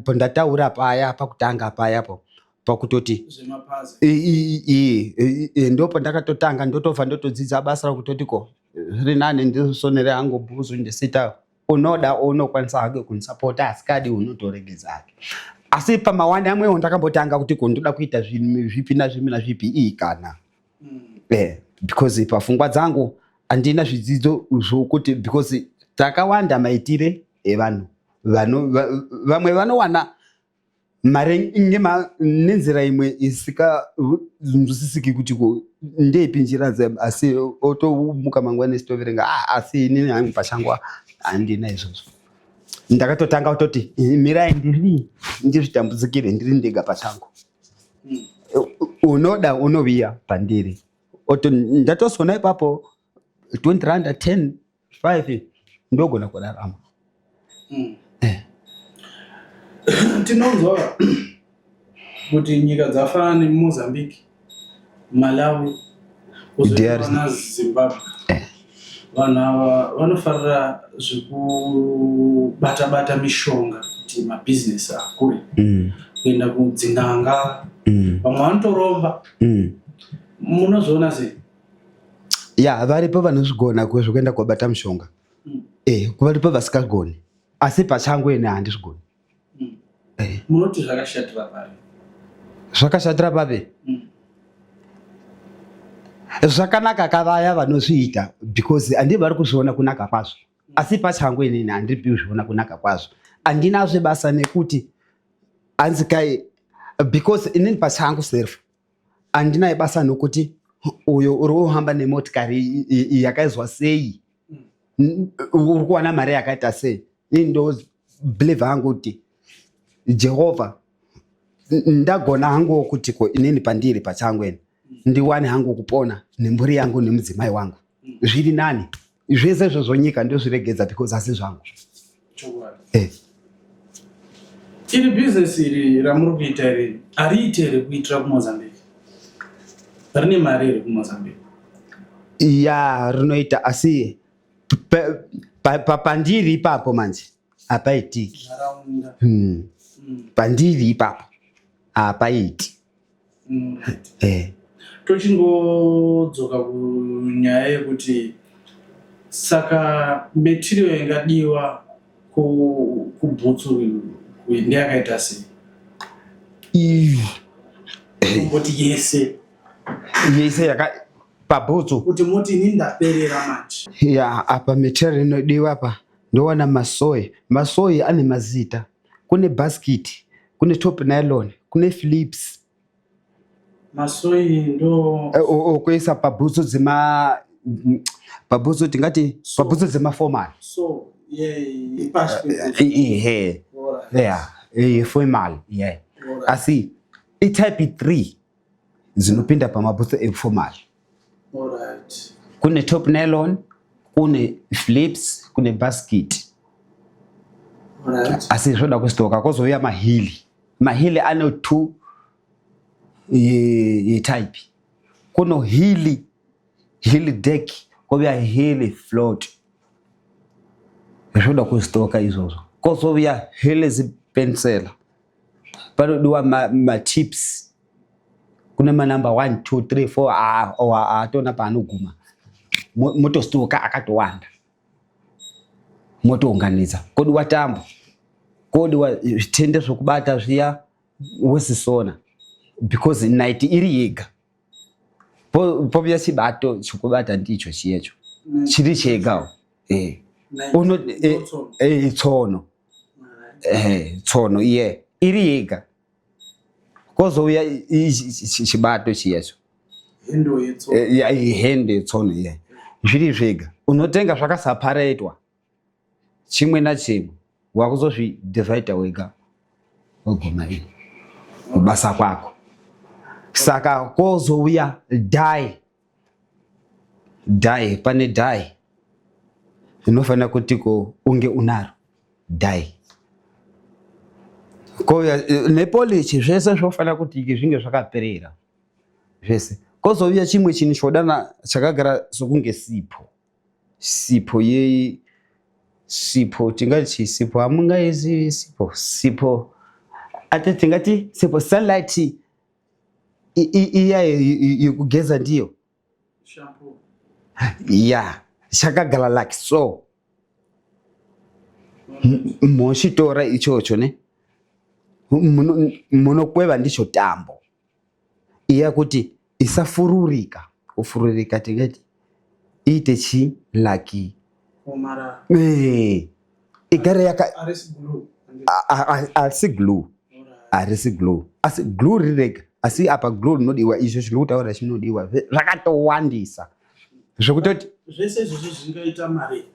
pondataura paya pakutanga payapo pakutoti zvemapazi. Ndo pandakatotanga, ndotobva ndotodzidza basa rakutoti ko zviri nani ndisonere hangu bhuzu, ndisita unoda unokwanisa hake kunisapota, asikadi unotoregedza hake. Asi pamawanda amwewo ndakambotanga kuti ko ndoda kuita zvinhu zvipi nazvipi nazvipi, ii kana because pafungwa dzangu handina zvidzidzo zvokuti, because takawanda maitire evanhu vamwe vanowana mari nenzira imwe isinganzwisisiki kuti ko ndeipi njira asi otomuka mangwana esitoverenga. Asi inini hangu pachangu handina izvozvo. Ndakatotanga kutoti mirai ndiri ndizvitambudzikire ndiri ndega pachangu. Unoda unoviya pandiri. Ndatosona ipapo 20 rand, 10, 5, ndogona kurarama. Tinonzwa kuti nyika dzafanana neMozambique, Malawi, DRC. Zimbabwe, vanhu ava vanofarira zvekubata-bata mishonga kuti mabhizinesi akure, kuenda kudzin'anga, vamwe vanotoromba. Munozviona sei? Ya, varipo vanozvigona zvekuenda kobata mushonga. Varipo vasikagoni, asi pachangu ene handizvigoni. Munoti zvakashatira pari? Zvakashatira papi? Zvakanaka kavaya vanozviita, because handi vari kuzviona kunaka kwazvo, asi pachangu inini handiri kuzviona kunaka kwazvo. Handinazve basa nekuti hanzi kai, because inini pachangu self handina basa nokuti uyo uri kuhamba nemotikari yakaizwa sei, uri kuwana mari yakaita sei. Ini ndo believe hangu kuti Jehovha ndagona hangu kuti ko inini pandiri pachangu ene ndiwane hangu kupona nemhuri yangu nemudzimai wangu, zviri nani. Zvese izvozvo nyika ndozviregedza because asi zvangu. Chokwadi. Iri bhizinesi iri ramuri kuita iri hariiti here kuitira kuMozambique? Rine mari here kuMozambique? Ya, rinoita, asi pandiri ipapo manje hapaitiki. Nharaunda. Pandiri ipapo hapaiti. Tochingodzoka kunyaya yekuti saka material ingadiwa kubhutsu ndeyakaita sei? Kumboti yese. Yese yaka pabhutsu? Kuti muti ini ndaperera manje. Ya, apa material inodiwa pa Ndowana masoy. Masoy ane mazita. Kune basket, kune top nylon, kune flips. Masoyi ndo Eh, Okuisa pabhutsu dzema pabhutsu tingati pabhutsu dzemaformal. So yeah, ipashi Eh, Ihe. Yeah, eh, formal, yeah. Asi itype 3 dzinopinda pamabhutsu eformal. Alright. Kune top nylon, kune flips, kune basket. Alright. Asi zvoda kustoka kozouya mahili. Mahili ane two yetype. Kuno hili, hili deck, kouya hili float. Zvoda kustoka izvozvo. Kozouya hili zipensela. Panodiwa matips. Kune manumber 1 2 3 4 ah, oh, atona paanoguma. Motostoka akatowanda. Motounganidza. Kodiwa tambo. Kodiwa zvitende zvokubata zviya wosisona because night iri yega. Pouya chibato chokubata ndicho chiyecho. Chiri chegawo. Eh. Uno eh, eh, tsono. Eh, tsono iye iri yega. Kozouya chibato chiyecho. Hendo yetsono. Eh, ya, hendo yetsono iye. Zviri zvega. Unotenga zvakasaparetwa. Chimwe nachimwe. Wakuzozvidivhaidha wega. Woguma ini. Kubasa kwako. Saka kozouya dye. Dye, pane dye. Inofanira kuti ko unge unaro dye. Kouya nepolish zvese zvofanira kuti zvinge zvakaperera. Zvese. Kozouya chimwe chinhu chodana chakagara sokunge sipo. Sipo yei sipo tingati sipo hamungaizivi sipo sipo ati tingati sipo sunlight iya yekugeza ndiyo Shampoo. ya chakagara like so. Mochitora ichocho ne munokweva ndicho tambo iya kuti isafururika. Kufururika tingati iite chi laki Kuomarara. Eh, igare yaka Arisi glue. Arisi glue. Harisi glue, asi glue riri rega. Asi apa glue rinodiwa, izvo zviri kutaura chinodiwa zvakatowandisa zvekutoti Zvese izvozvo zvingaita mari.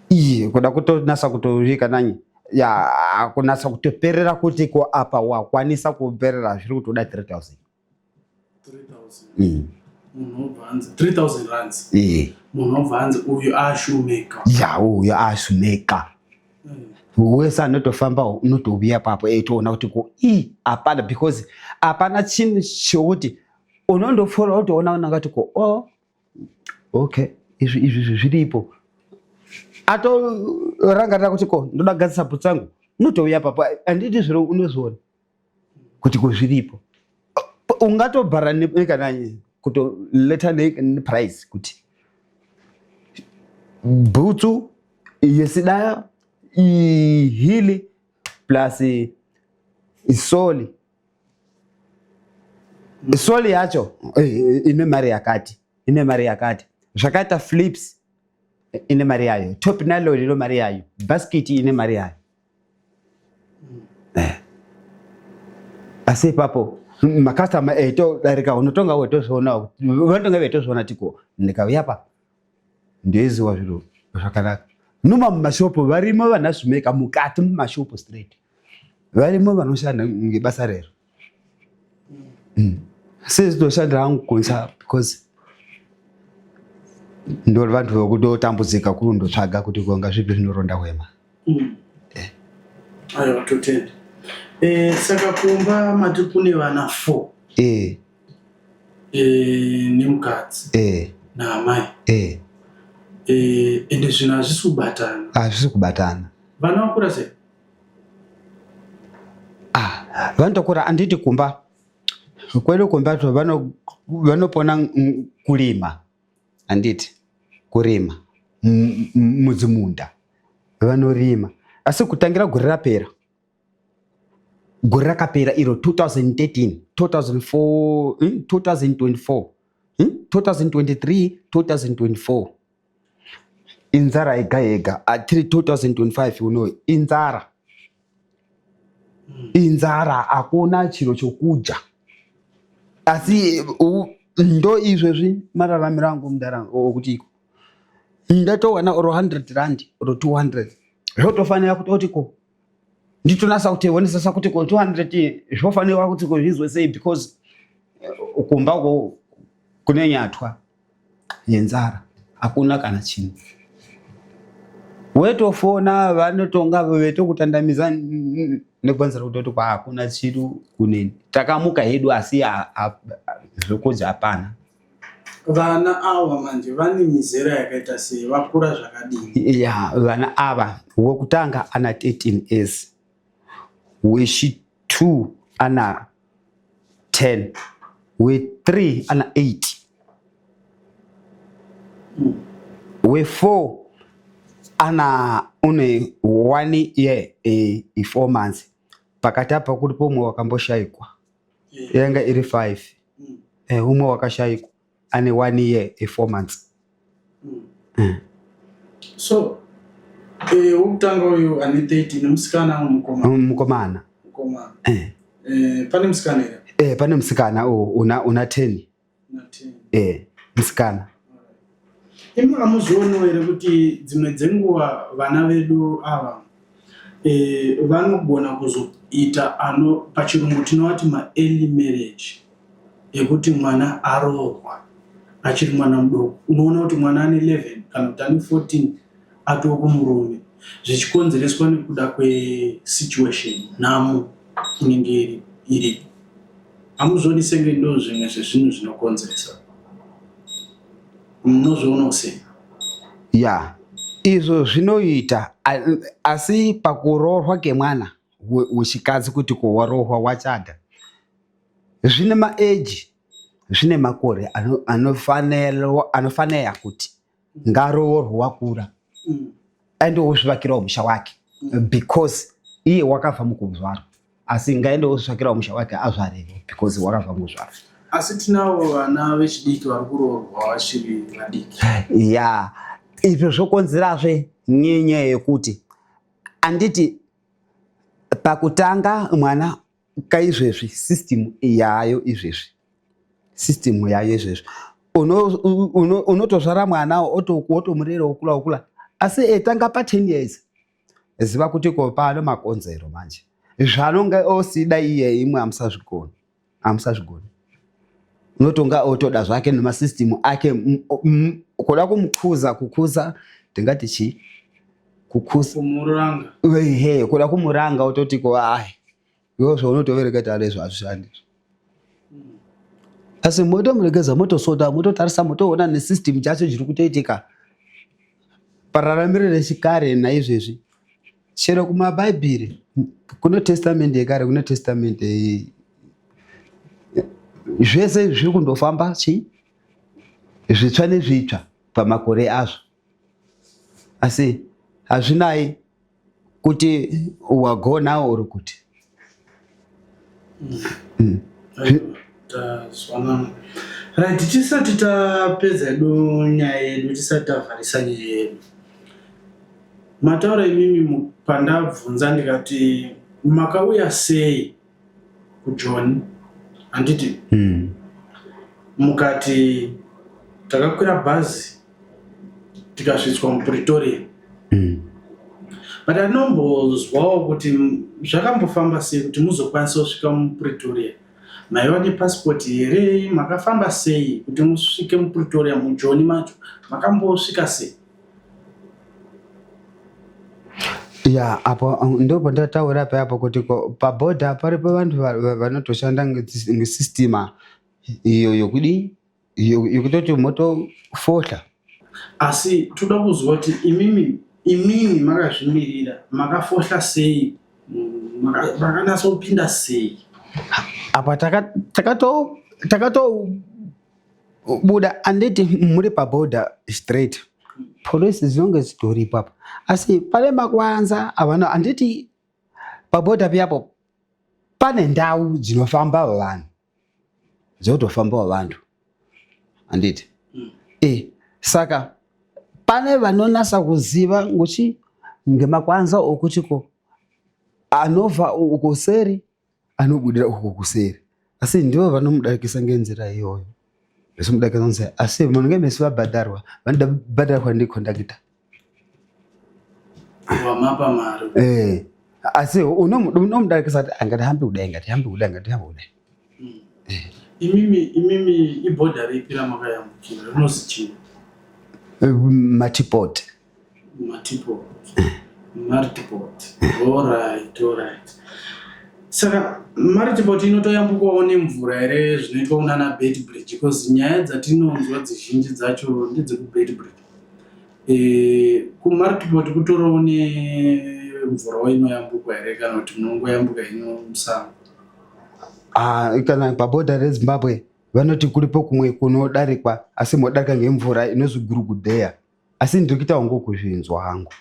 Iye kuda kutonasa kutovika nanyi ya kunasa kutoperera kuti ko apa wakwanisa kuperera zviri kutoda 3000. 3000. Mm. Munhu obva anzi 3000 rands. Iye. Munhu obva anzi uyu ashoemaker. Ya, uyu ashoemaker. Wese anotofamba unotouya papo eitoona kuti ko i hapana, because hapana chinhu chokuti unondopfuura wotoona unongati ko oh okay izvi izvi izvi zviripo. Atorangarira kuti ko ndoda kugadzisa bhutsu yangu, unotouya papo. Handiti zviro unozviona kuti ko zviripo. Ungatobhara nekana kutoleta neprice kuti bhutsu yesidaya ihili plus isoli. Soli yacho ine mari yakati, ine mari yakati. Zvakaita flips ine mari yayo, top nylon ine mari yayo, basket ine mari yayo. Asi ipapo makastoma eitodarika unotonga wetozviona, vanotonga veitozviona tiko ndikauya pa ndoiziwa zviro zvakanaka. Noma mumashopu varimo vanazvimeka mukati mumashopu straight. Varimo vanoshanda ngebasa rero. Sezitoshandira hangu kunza because ndo vantu vekutotambudzika kundotsvaga kuti konga zvipi zvinoronda hwema. Aiwa, totenda. Saka kumba mati kune vana 4. Nemukadzi. Naamai. Ende zvinhu hazvisi kubatana. Hazvisi kubatana. Vana vakura sei? Vanotokura anditi kumba. Kwedu kumba to vanopona kulima. Anditi kurima mudzimunda vanorima. Asi kutangira gore rapera. Gore rakapera iro 2013, 2004, 2024, 2023, 2024. Inzara yega yega. Tiri 2025 uno inzara. Inzara hakuna chiro chokudya. Asi ndo izvezvi mararamiro angu mudara okuti iko. Ndatowana oro 100 rand oro 200. Zvotofanira kutoti ko nditonasa kutionesesa kuti ko 200 zvofanirwa kuti ko zvizwe sei because kumba uko kune nyatwa yenzara hakuna kana chinhu wetofona vanotonga vetokutandamidza nekwanzira kutoti kwa hakuna chiru kuneni takamuka hedu asi zvokudya hapana. Vana ava manje vane mizera yakaita sei vakura zvakadini? Ya vana ava wekutanga ana 13 years wechi 2 ana 10 we3 ana 8 we4 ana une 1 year 4 months pakati apa kuripo umwe wakamboshaikwa yanga iri 5 umwe wakashaikwa ane 1 year 4 months. So wokutanga uyu ane 13 musikana mukomana? Mukomana. Mukomana. Pane musikana here? Pane musikana una 10. Una 10. Musikana. Imi hamuzvionewo here kuti dzimwe dzenguva vana vedu ava vanogona kuzoita ano pachirungu tinovati maearly marriage ekuti mwana aroorwa achiri mwana mudoko, unoona kuti mwana ane 11 kana kuti ane 14 atoo kumurume zvichikonzereswa nekuda kwesituation nhamo inenge iripo. Hamuzvioni senge ndo zvimwe zvezvinhu zvinokonzeresa? Munozvionawo sei? Ya, izvo zvinoita asi pakuroorwa kemwana wechikadzi kuti kuwaroorwa wachada zvine maeji zvine makore anofanira kuti ngaroorwe wakura aende wozvivakirawo musha wake because iye wakabva mukuzvarwa asi ngaende wozvivakirawo musha wake azvarewo because wakabva mukuzvarwa. Asi tinavo vana vechidiki vari kuroorwa vachiri vadiki. Ya, izvo zvokonzerazve nenyaya yekuti anditi pakutanga mwana kaizvezvi system yayo izvezvi system yayo izvezvi unotozvara mwana wotomurera okula okula asi etanga pa 10 years ziva kuti ko pano makonzero manje zvanonga osida iye imwe hamusazvigoni hamusazvigoni unotonga otoda zvake nemasystem ake kuda kumukhuza kukhuza ndingati chii kukhuza kumuranga ehe kuda kumuranga ototi ko ai iwe zvaunotovereketa nezvo hazvishandi asi motomuregedza motosota mototarisa motoona nesystem chacho chiri kutoitika pararamiro rechikare naizvezvi chero kumabhaibheri kune testamente yekare kune testamente zvese zviri kundofamba chii zvitsva nezvitsva pamakore azvo asi hazvinai kuti wagona uri kuti Tazwanana. Right, tisati tapedza yedu nyaya yedu, tisati tavharisa nyaya yedu, mataura imimi pandabvunza ndikati makauya sei kuJoni, handiti? Mukati takakwira bhazi tikasvitswa muPretoria. But anombozwawo kuti zvakambofamba sei kuti muzokwanisa kusvika muPretoria? Maiva nepasipoti here? Makafamba sei kuti musvike muPretoria muJoni macho? Makambosvika sei? Ya, apo ndipo ndataura payapo kuti pabhodha paripo vanhu vanotoshanda ngesystem iyo yokudii yekutoti motofohla. Asi toda kuzwa kuti imimi makazvimirira makafohla sei, makanatsa kupinda sei? Apa takatobuda anditi muri pabhodha straight polisi dzinonge dzitoripo apa asi pane makwanza avana anditi pabhodha piyapo pane ndau dzinofamba vanhu dzotofambawo vantu handiti? Saka Pane vanonasa kuziva nguchi ngemakwanza okuti ko anobva uko seri anobudira uko kuseri, asi ndivo vanomudarikisa ngenzira iyoyo, vesimudarikisa nzira, asi munenge mesi vabhadharwa, vanoda bhadharwa ndikondakita Wamapa mari. Eh, asi unomudarikisa kuti angatihambe kudai, ngatihambe kudai, ngatihambe kudai. Imimi imimi ibhodha ripi ramakayambukira rinozi chii? Matipot. Matipot. Maritipot. Alright, alright. Saka Maritipot inotoyambukwawo nemvura here zvinoitwa kunana Beitbridge because nyaya dzatinonzwa dzizhinji dzacho ndedzekuBeitbridge. E, kuMaritipot kutoriwo nemvurawo inoyambukwa here kana kuti munongoyambuka henyu musango? Ah, kana pabhodha reZimbabwe vanoti kuripo kumwe kunodarikwa asi modarika ngemvura inozwi gurugudheya, asi ndiri kuita hangu kuzvinzwa hangu.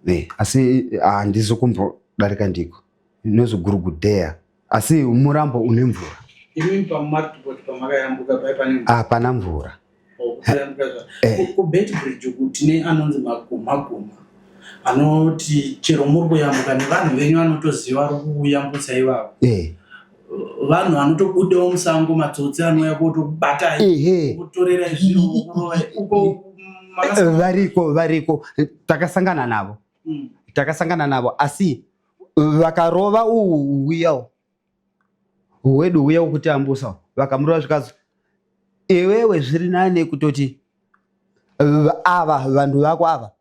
Eh, asi handizi kumbodarika ndiko inozwi gurugudheya, asi murambo une mvura. Imimi paMaritipot pamakayambuka pai pane mvura? Hapana mvura. Kutoyambuka zva. KuBeitbridge uku tine anonzi magumha gumha anoti chero muri kuyambuka nevanhu venyu vanotoziva vari kuyambutsa ivavo. Vanhu vanotobudawo musango, matsotsi anouya kotokubatai, kutorerai zviro, kurovai uko. Variko, variko, takasangana navo. Takasangana navo, asi vakarova uwu uyawo wedu uya wekutambusa, vakamurova zvikazi iwewe zviri nane kutoti ava vanhu vako ava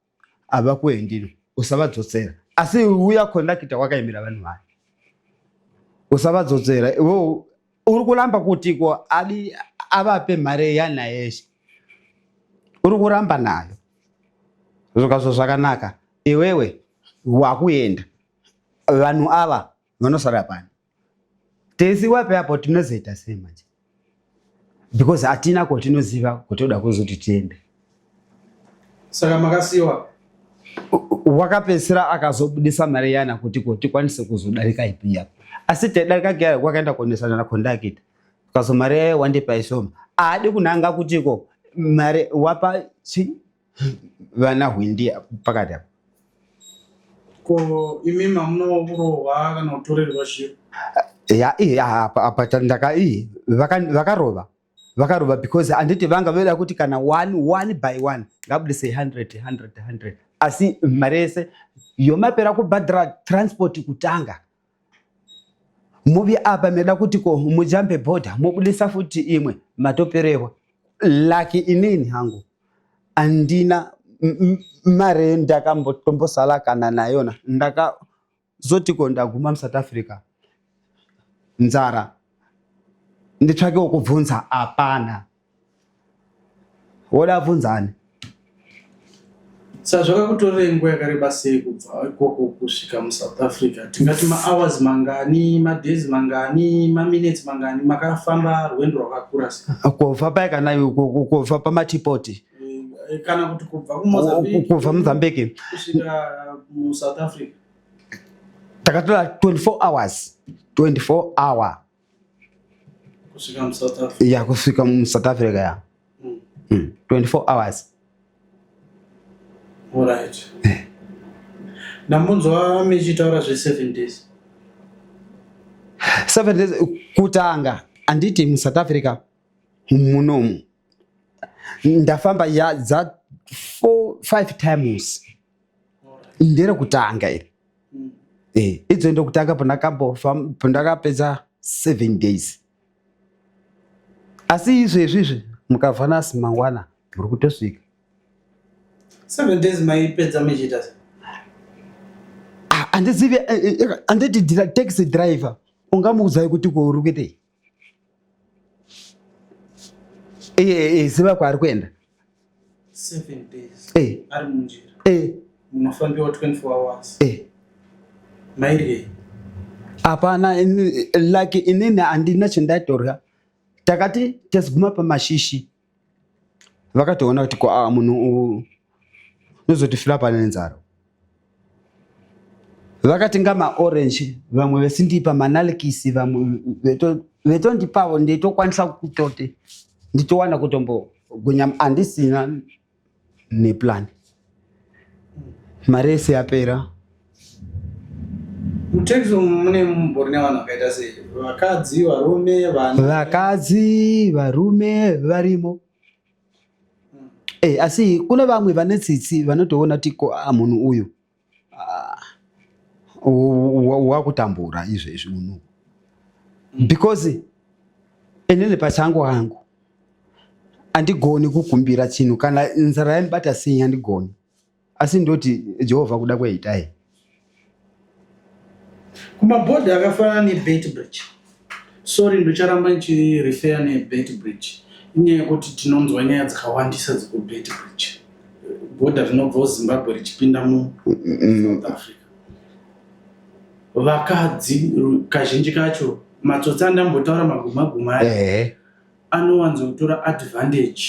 havakuendini, usavadzotsera. Asi uya kondakita wakaimira vanhu vaya, usavadzotsera, iwe uri kuramba kuti ko adi avape mari yana yeshe uri kuramba nayo, zvikazvo zvakanaka, iwewe wakuenda, vanhu ava vanosara pano tesi wape apo, tinozoita sei manje? Because hatina kwatinoziva kutoda kuzoti tiende. Saka makasiwa. Wakapedzisira akazobudisa mari yana kuti ko tikwanise kuzodarika ipi apo, asi taidarika kaya wakaenda kuonesana nakondakita kazo mari yayo wandipa ishoma, aadi kunanga kuti ko mari wapa chi vana hwindi pakati apo. Ko imi mamunowo kurohwa kana kutorerwa zviro? Ya, iya, apa apa ndaka iyi vakarova, vakarova because handiti vanga voda kuti kana one one by one ngabudise 100 100 100, asi mari yese yomapera kubhadhara transport kutanga muvi apa meda kuti ko mujambe border mobudisa futi imwe, matoperehwa. Laki inini hangu andina mari ndakambotombosala kana nayona, ndakazoti ko ndaguma muSouth Africa, nzara, nditsvake wokubvunza hapana, woda bvunzani? Saka zvakakutorerei nguva yakareba sei kubva ikoko kusvika muSouth Africa? Tingati mahours mangani, madays mangani, maminutes mangani, makafamba rwendo rwakakura sei? Kubva pai kana kubva pamatipoti? Kana kuti kubva kuMozambique? Kubva Mozambique kusvika muSouth Africa. Takatora 24 hours, 24 hour. Kusvika muSouth Africa. Ya, kusvika muSouth Africa, ya. 24 hours. Alright. Ndambonzwa michitaura zve7 days. 7 days kutanga, handiti muSouth Africa munomu ndafamba ya dza 4 5 times, nderekutanga iri. Eh, idzo ndokutanga pandakapedza 7 days, asi izvezvi izvi mukabva nasi mangwana muri kutosvika. 7 days maipedza michiita sei? Ah, handizivi, handiti taxi driver ungamuudzai kuti ko uri kuitei? Iye ziva kwaari kuenda. 7 days ari munjira? Eh. Munofambiwa 24 hours? Eh. Mairyei? Hapana, like inini handina chandaitorya. Takati taziguma pamashishi, vakatoona kuti ko ah, munhu uyu unozotifira pane nzara, vakatenga maorange, vamwe vesindipa manalikisi, vamwe vetondipavo, nditokwanisa kutoti nditowana kutombogunya, handisina neplan. Mari yese yapera. Mutaxi umu mune mumbori nevanhu vakaita sei? Vakadzi, varume, vana? Vakadzi, varume varimo. Asi kune vamwe vane tsitsi vanotoona kuti ko ah, munhu uyu ah, wakutambura izvezvi munhu because inini pachangu hangu andigoni kukumbira chinhu kana nzara yanibata sei andigoni asi ndoti Jehovha kuda kweitai. Kumabhodhi akafanana neBeitbridge, sorry ndocharamba ndichirefer neBeitbridge inyaya yekuti tinonzwa nyaya dzakawandisa dzekuBeitbridge, bhodha rinobva kuZimbabwe richipinda muSouth Africa. Vakadzi kazhinji kacho matsotsi andambotaura maguma guma aya anowanzotora advantage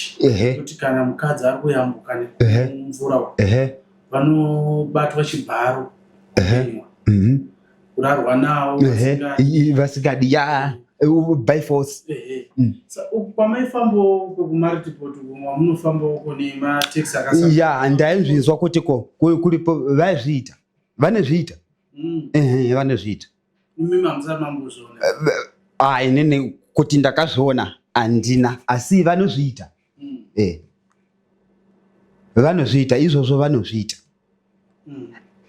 kuti kana mukadzi ari kuyambuka nemvura vanobatwa chibharo, kurarwa navo vasingadi, ya, by force. Uku kwamaifambawo uko kuMaritiport wamunofamba uko nemateksi akasa? Ya, ndaizvinzwa kuti ko kuripo vaizviita, vanezviita. Ehe, vanezviita. Imi hamusati mambozviona? Ah, inini kuti ndakazviona handina, asi vanozviita. Vanozviita izvozvo, vanozviita.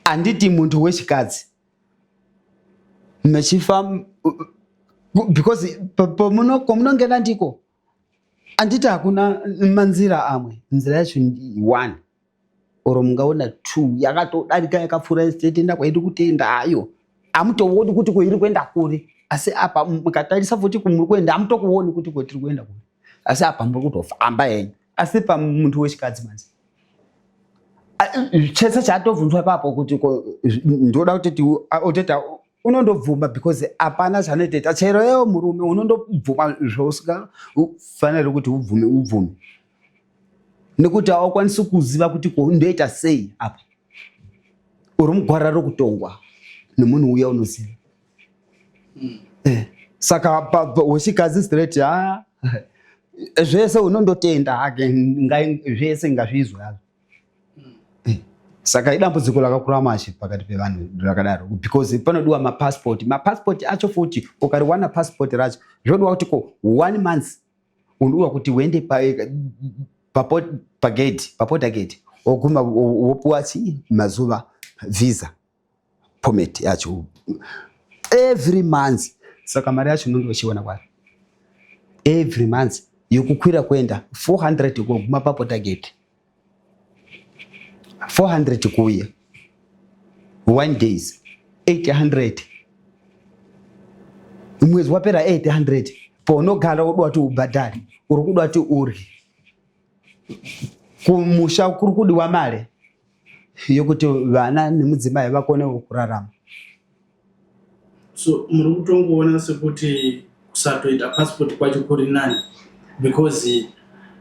Handiti muntu wechikadzi mechifamba, because kwamunongena ndiko handiti hakuna manzira amwe, nzira yacho ndi one or mungaona two yakatodarika yakapfuura tenda kwairi kutenda ayo hamutooni kuti kwairi kuenda kuri, asi apa mukatarisa futi kumuri kuenda hamutokuoni kuti kwetiri kuenda kuri, asi apa muri kutofamba henyu. Asi pamuntu wechikadzi manje chese chaatobvunzwa ipapo kuti ko ndoda kuti oteta unondobvuma because hapana chanoiteta. Chero yewo murume unondobvuma zvausingafaniri kuti ubvume, ubvume nekuti haukwanisi kuziva kuti ko ndoita sei apa. Uri mugwara rokutongwa nemunhu uya unoziva. Saka wechikadzi straight ha zvese unondotenda hake, zvese ngazvizwe hazvo. Saka idambudziko rakakura mashe pakati pevanhu rakadaro because panodiwa mapasipoti. Mapasipoti acho futi ukariwana pasipoti racho zvodiwa kuti ko one month unodiwa kuti uende pagate, paborder gate, woguma wopuwa chi mazuva visa permit yacho every month. Saka mari yacho unonge uchiona kwayo every month yekukwira kuenda 400 kuguma paborder gate, 400 kuuya, one days 800, mwedzi wapera 800. Paunogara uda kuti ubhadhare, uri kuda kuti urye, kumusha kuri kudiwa mari yokuti vana nemudzimai vakonewo kurarama. So muri kutongoona sekuti kusatoita passport kwacho kuri nani because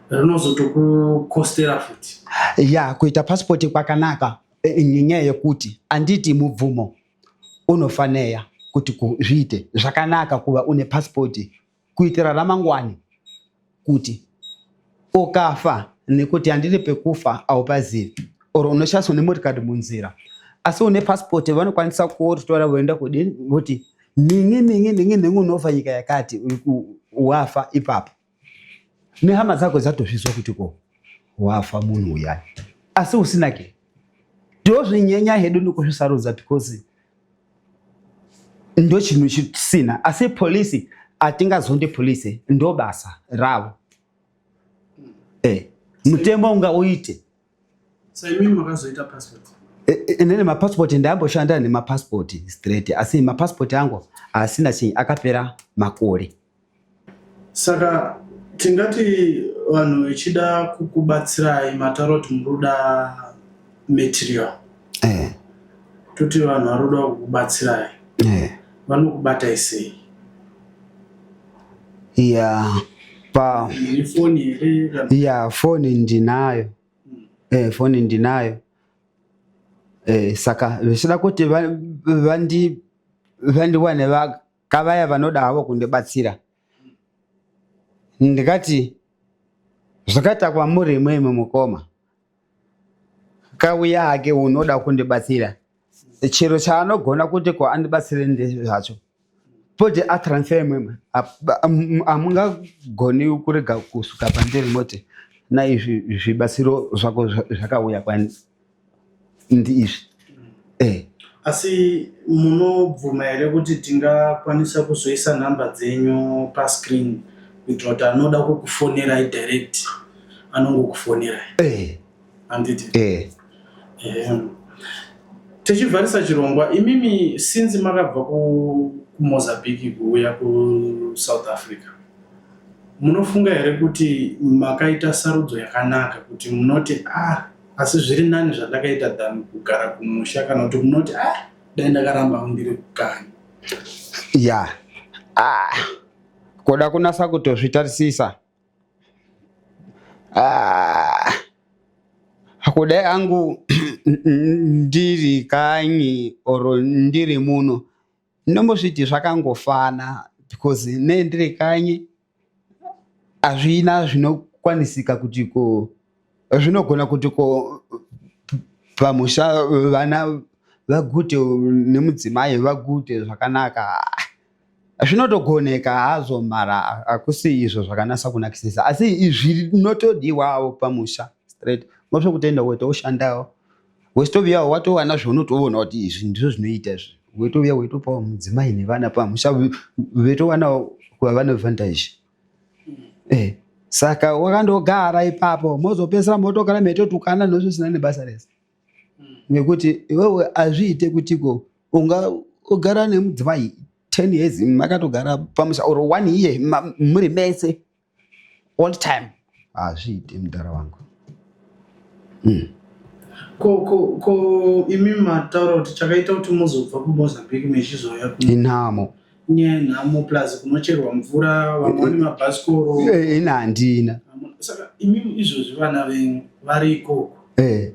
rinozotokukostera futi? Ya, kuita pasipoti kwakanaka nenyaya yekuti handiti mubvumo unofaneya kuti zviite zvakanaka kuva une pasipoti kuitira ramangwani kuti ukafa, nekuti handiti pekufa haupazivi or unoshandiswa nemotikari munzira, asi une pasipoti vanokwanisa kutora voenda kudini voti ningi ningi ningi ningi unofa nyika yakati wafa ipapo, nehama dzako dzatozvizwa kuti ko wafa munhu uyani, asi usina ke ndozvinyenya hedu nekuzvisarudza because ndo chinhu chisina. Asi polisi hatingazondi polisi, ndo basa ravo. Mutemo ungauite. Saimi makazoita passport? Inini mapasipoti ndamboshanda nemapasipoti straight, asi mapasipoti angu asina chinyi, akapera makore. Saka tingati vanhu vechida kukubatsirai, mataura kuti muri kuda material, toti vanhu vari kuda kukubatsirai, vanokubatai sei? Ya, pa Nefoni here Ya, foni ndinayo. Foni ndinayo. Saka zvichida kuti vandiwane vakavaya vanoda havo kundibatsira, ndikati zvakaita kwamuri imwimwi mukoma. Akauya hake unoda kundibatsira chero chaanogona kuti ko andibatsire ndezvacho poti atransfer imwimwe hamungagoni kurega kusvika pandiri moti naizvi zvibatsiro zvako zvakauya kwandi izvi eh. Asi munobvuma here kuti tingakwanisa kuzoisa nhamba dzenyu pascreen kuitira kuti anoda kukufonerai direct anongokufonerai? Eh. Handiti? Eh. Eh. Tichivharisa chirongwa, imimi since makabva kuMozambique kuuya kuSouth Africa, munofunga here kuti makaita sarudzo yakanaka kuti munoti ah asi zviri nani zvandakaita than kugara kumusha kana kuti munoti ah dai ndakaramba ndiri kukanyi? Ya, ah, kuda kunasa kutozvitarisisa ah, kudai angu ndiri kanyi or ndiri muno ndombozviti zvakangofana because ne ndiri kanyi hazvina zvinokwanisika kuti ko zvinogona kuti ko pamusha vana vagute nemudzimai vagute zvakanaka zvinotogoneka hazvo mara hakusi izvo zvakanasa kunakisisa asi zvinotodiwawo pamusha straight ngozvo kutoenda wetoshandawo wechitovuyawo watowana zvaunotoona kuti izvi ndizvo zvinoita izvi weitouya weitopawo mudzimai nevana pamusha veitowanawo kuva vane advantage eh, saka wakandogara ipapo mozopedzisira motogara meitotukana nozvisina nebasa rese nekuti iwewe hazviite kutiko unga ugara nemudzimai 10 years makatogara pamusha or one year muri mese all time hazviite mudhara wangu mm. Ko, ko, ko imi mataura kuti chakaita kuti muzobva kuMozambique mechizouya kuno inhamo inyaya yenhamo plus kunocherwa mvura vamwe vane mabhasikoro. Eh, ina handina. Saka imi izvozvi vana venyu vari ikoko eh.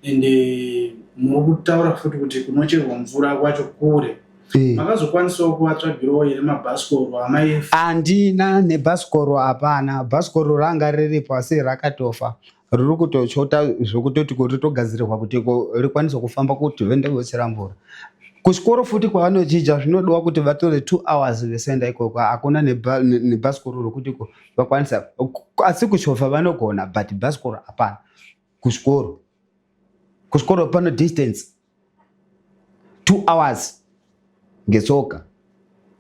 Ende muri kutaura futi kuti kunocherwa mvura kwacho kure. Eh. Makazokwanisawo kuvatsvagirawo here mabhasikoro amai? Handina nebhasikoro hapana. Bhasikoro ranga riripo asi rakatofa. Riri kutochota zvekutoti ko ritogadzirirwa kuti ko rikwanise kufamba kuti vende vochera mvura. Kuchikoro futi kwavanodzidza zvinodiwa kuti vatore 2 hours vesienda ikoko. Hakuna nebhasikoro rokuti ko vakwanisa. Asi kuchovha vanogona but bhasikoro hapana. Kuchikoro. Kuchikoro pano distance 2 hours ngetsoka.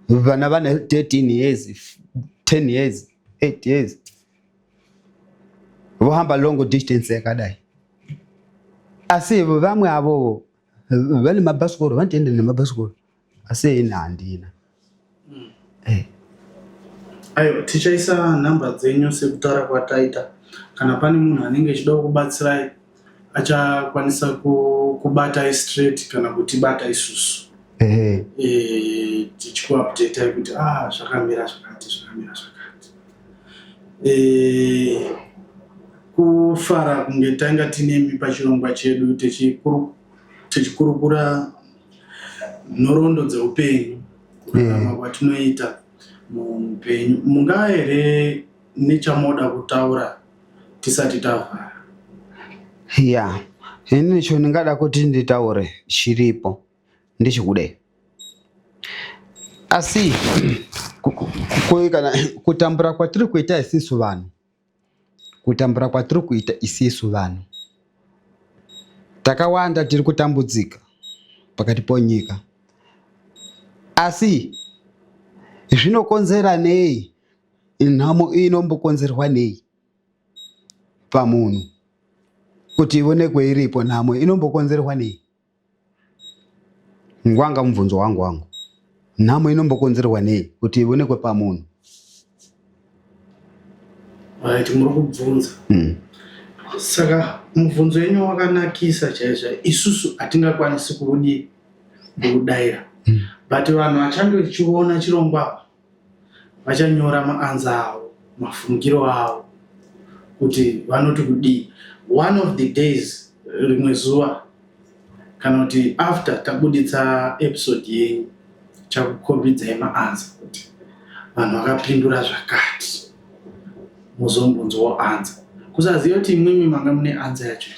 Vana vane 13 years, 10 years, 8 years. Vohamba long distance yakadai. Asi vamwe avo vane mabhasikoro vanotoenda nemabhasikoro asi ini handina. Eh. Aiwa, tichaisa nhamba dzenyu sekutaura kwataita. Kana pane munhu anenge achida kukubatsirai achakwanisa kubatai straight kana kutibata isusu. Ehe. Eh, tichikuupdatai kuti ah zvakamira zvakati zvakamira zvakati. Eh, kufara kunge tanga tinemi pachirongwa chedu tichikurukura nhoroondo dzeupenyu kurarama kwatinoita muupenyu. Mungava here nechamoda kutaura tisati tavhara? Ya, ini cho ndingada kuti nditaure chiripo ndechekudai. Asi kana kutambura kwatiri kuita isisu vanhu, kutambura kwatiri kuita isisu vanhu, takawanda tiri kutambudzika pakati ponyika. Asi zvinokonzera nei? Nhamo inombokonzerwa nei pamunhu kuti ionekwe iripo? Nhamo inombokonzerwa nei? Ngwanga mubvunzo wangu wangu. Nhamo inombokonzerwa nei kuti ionekwe pamunhu? Right, muri kubvunza. Saka mubvunzo yenyu wakanakisa chaizvo. Isusu hatingakwanisi kuudi kuudaira. But vanhu vachange vachiona chirongwa apa vachanyora maanza avo, mafungiro avo kuti vanoti kudii. One of the days, rimwe zuva kana kuti after tabuditsa episode yenyu chakukombidzai maanza kuti vanhu vakapindura zvakati, muzombonzwawo anza. Kusaziva kuti imwimwi manga mune anza yacho.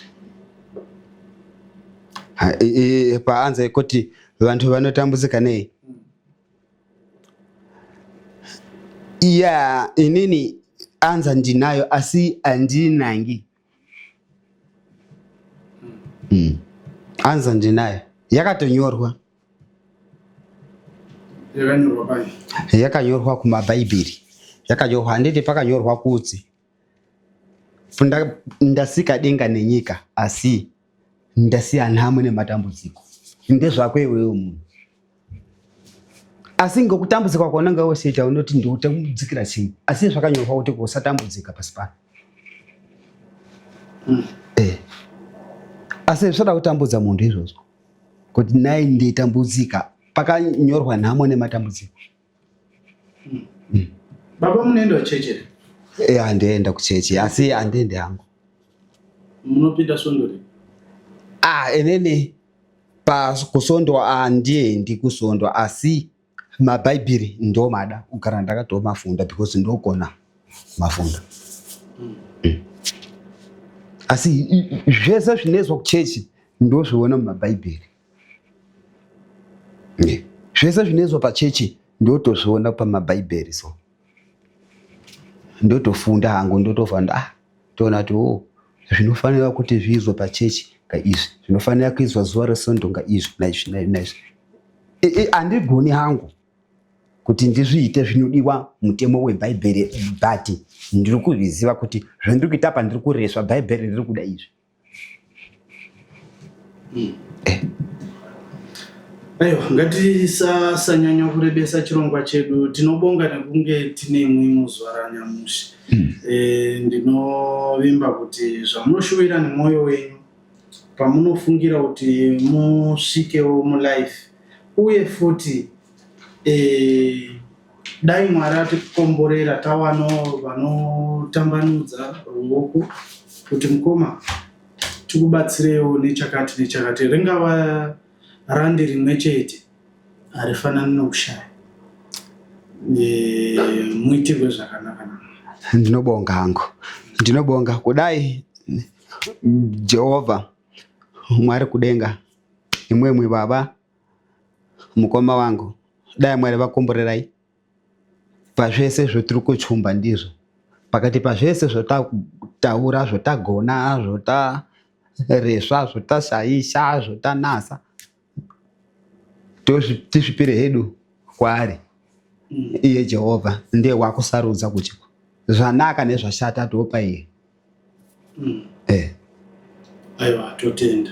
Paanza yekuti vantu vanotambudzika nei? Ya, inini anza ndinayo asi andinangi. Anza ndinayo yakatonyorwa. Yakanyorwa pai? Yakanyorwa kumabhaibheri, yakanyorwa handiti, pakanyorwa kuti ndasika denga nenyika asi ndasiya nhamo nematambudziko. Ndezvako iwewe munhu, asi ngekutambudzika kwaunenge usiita unoti ndikutambudzikira chii, asi zvakanyorwa kuti usatambudzika pasi pano. Asi zvisada kutambudza munhu izvozvo kuti nai nditambudzika, pakanyorwa nhamo nematambudziko. Baba, munoenda kuchechi here? Handienda kuchechi, asi handiendi hangu. Munopinda svondo ripi? Ah, inini kusondwa handiendi kusondwa, asi mabhaibheri ndomada kugara ndakatomafunda because ndogona mafunda. Asi zvese zvinoizwa kuchechi ndozviona mumabhaibheri. Zvese zvinoizwa pachechi ndotozviona pamabhaibheri, so ndotofunda hangu, ndotofunda, ah, toona kuti o zvinofanira kuti zviizwe pachechi ngaizvi, zvinofanira kuizwa zuva resondo ngaizvi, naizvi naizvi naizvi. Handigoni hangu kuti ndizviite zvinodiwa mutemo webhaibheri, but ndiri kuzviziva kuti zvandiri kuita apa ndiri kuresva, bhaibheri riri kuda izvi. Aiwa, ngatisasanyanya kurebesa chirongwa chedu. Tinobonga nekunge tinemwi muzuva ranyamushi. Ndinovimba kuti zvamunoshuwira nemwoyo wenyu pamunofungira kuti musvikewo mulife, uye futi dai Mwari atikomborera tawanawo vanotambanudza ruoko kuti mukoma tikubatsirewo nechakati nechakati, ringava randi rimwe chete harifanani nokushaya. Muitirwe zvakanaka namwari. Ndinobonga hangu, ndinobonga. Kudai Jehovha Mwari kudenga, imwemwe baba, mukoma wangu, dai Mwari vakomborerai pazvese zvotiri kuchumba ndizvo, pakati pazvese zvotataura, zvotagona, zvotaresva, zvotashaisha, zvotanasa, tizvipire hedu kwaari. Iye Jehovha ndiye wakusarudza kuti zvanaka nezvashata topa iye. Aiwa, totenda.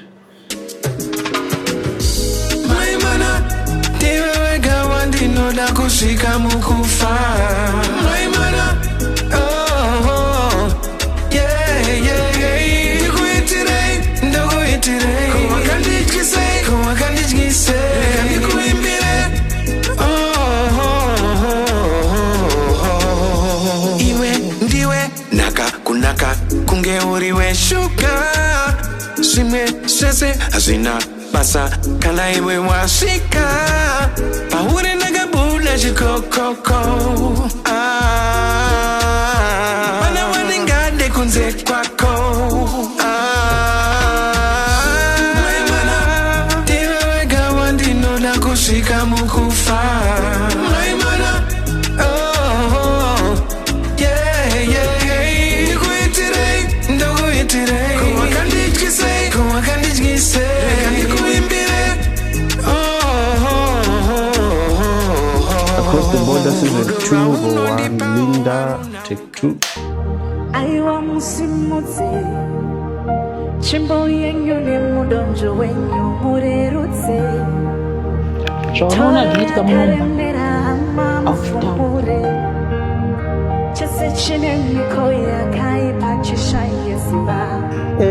Mai mwana, ndiwe wega wandinoda kusvika mukufa. Mai mwana, oh, yeah. Ndikuitirei, ndokuitirei, ko wakandidyisei, ko wakandidyisei, rega ndikuimbire. Oh. Iwe ndiwe naka kunaka kunge uri weshuga, zvimwe zvese hazvina basa kana iwe wasvika pauri, ndakabuda chikokoko. Ah, pana waningade kunze kwako. Ah, mai mwana, ndiwe wega wandinoda kusvika mukufa. Mai mwana, oh, yeah. Ndikuitirei, ndokuitirei, ko wakandidyisei, ko wakandidyisei, rega ndikuimbire. Oh. Across the Border season 2 roll 1, Linda, take 2. Aiwa, musimudze tsvimbo yenyu nemudonzvo wenyu, murerutse. Zvaunoona zvinoitika munomba Karemera hama, hauzvitauri. mufumure chese chine miko yakaipa chishaye simba.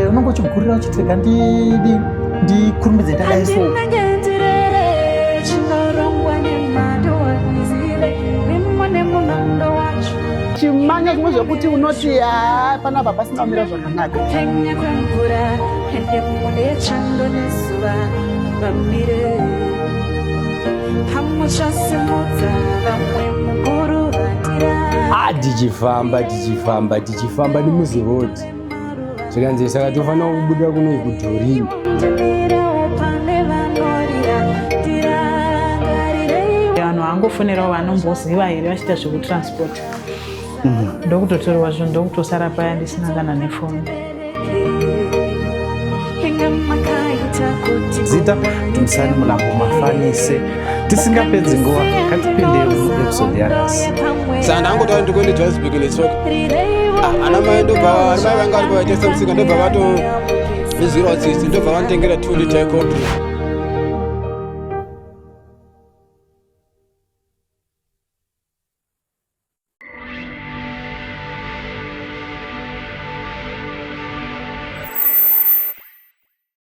Unonge uchigurira uchiti rega ndidi ndikurumidze ndadai so. Handinenge ndirere chinorongwa nemadoanizive mimo nemunondo wacho. Chimanya zvimwe zvekuti unoti ha panapa pasina kumira zvakanaka. Kupenya kwemvura ende mune chando nezuva vamire pamuchasimudza vamwe mukuruvatira. Ah, tichifamba, tichifamba, tichifamba nemuziroad, zvikanzi saka tofanira kubuda kuno kudhorini. Ndimirewo. Vangofonerawo vanomboziva here vachiita zvekutransport. Ndokutotorwa zvinhu, ndokutosara paya ndisina kana nefoni. Zita Dumisani Mulambo Mafanise. Tisingapedzi nguva, ngatipinde muepisode yanhasi. Saka ndangotaura ndikuende Johannesburg netsoka. Ah, ana mai ndobva, ana mai vanga varipo vaitengesa musika, ndobva vatondinzwirawo tsitsi, ndobva vanditengera 2 liter yecold drink.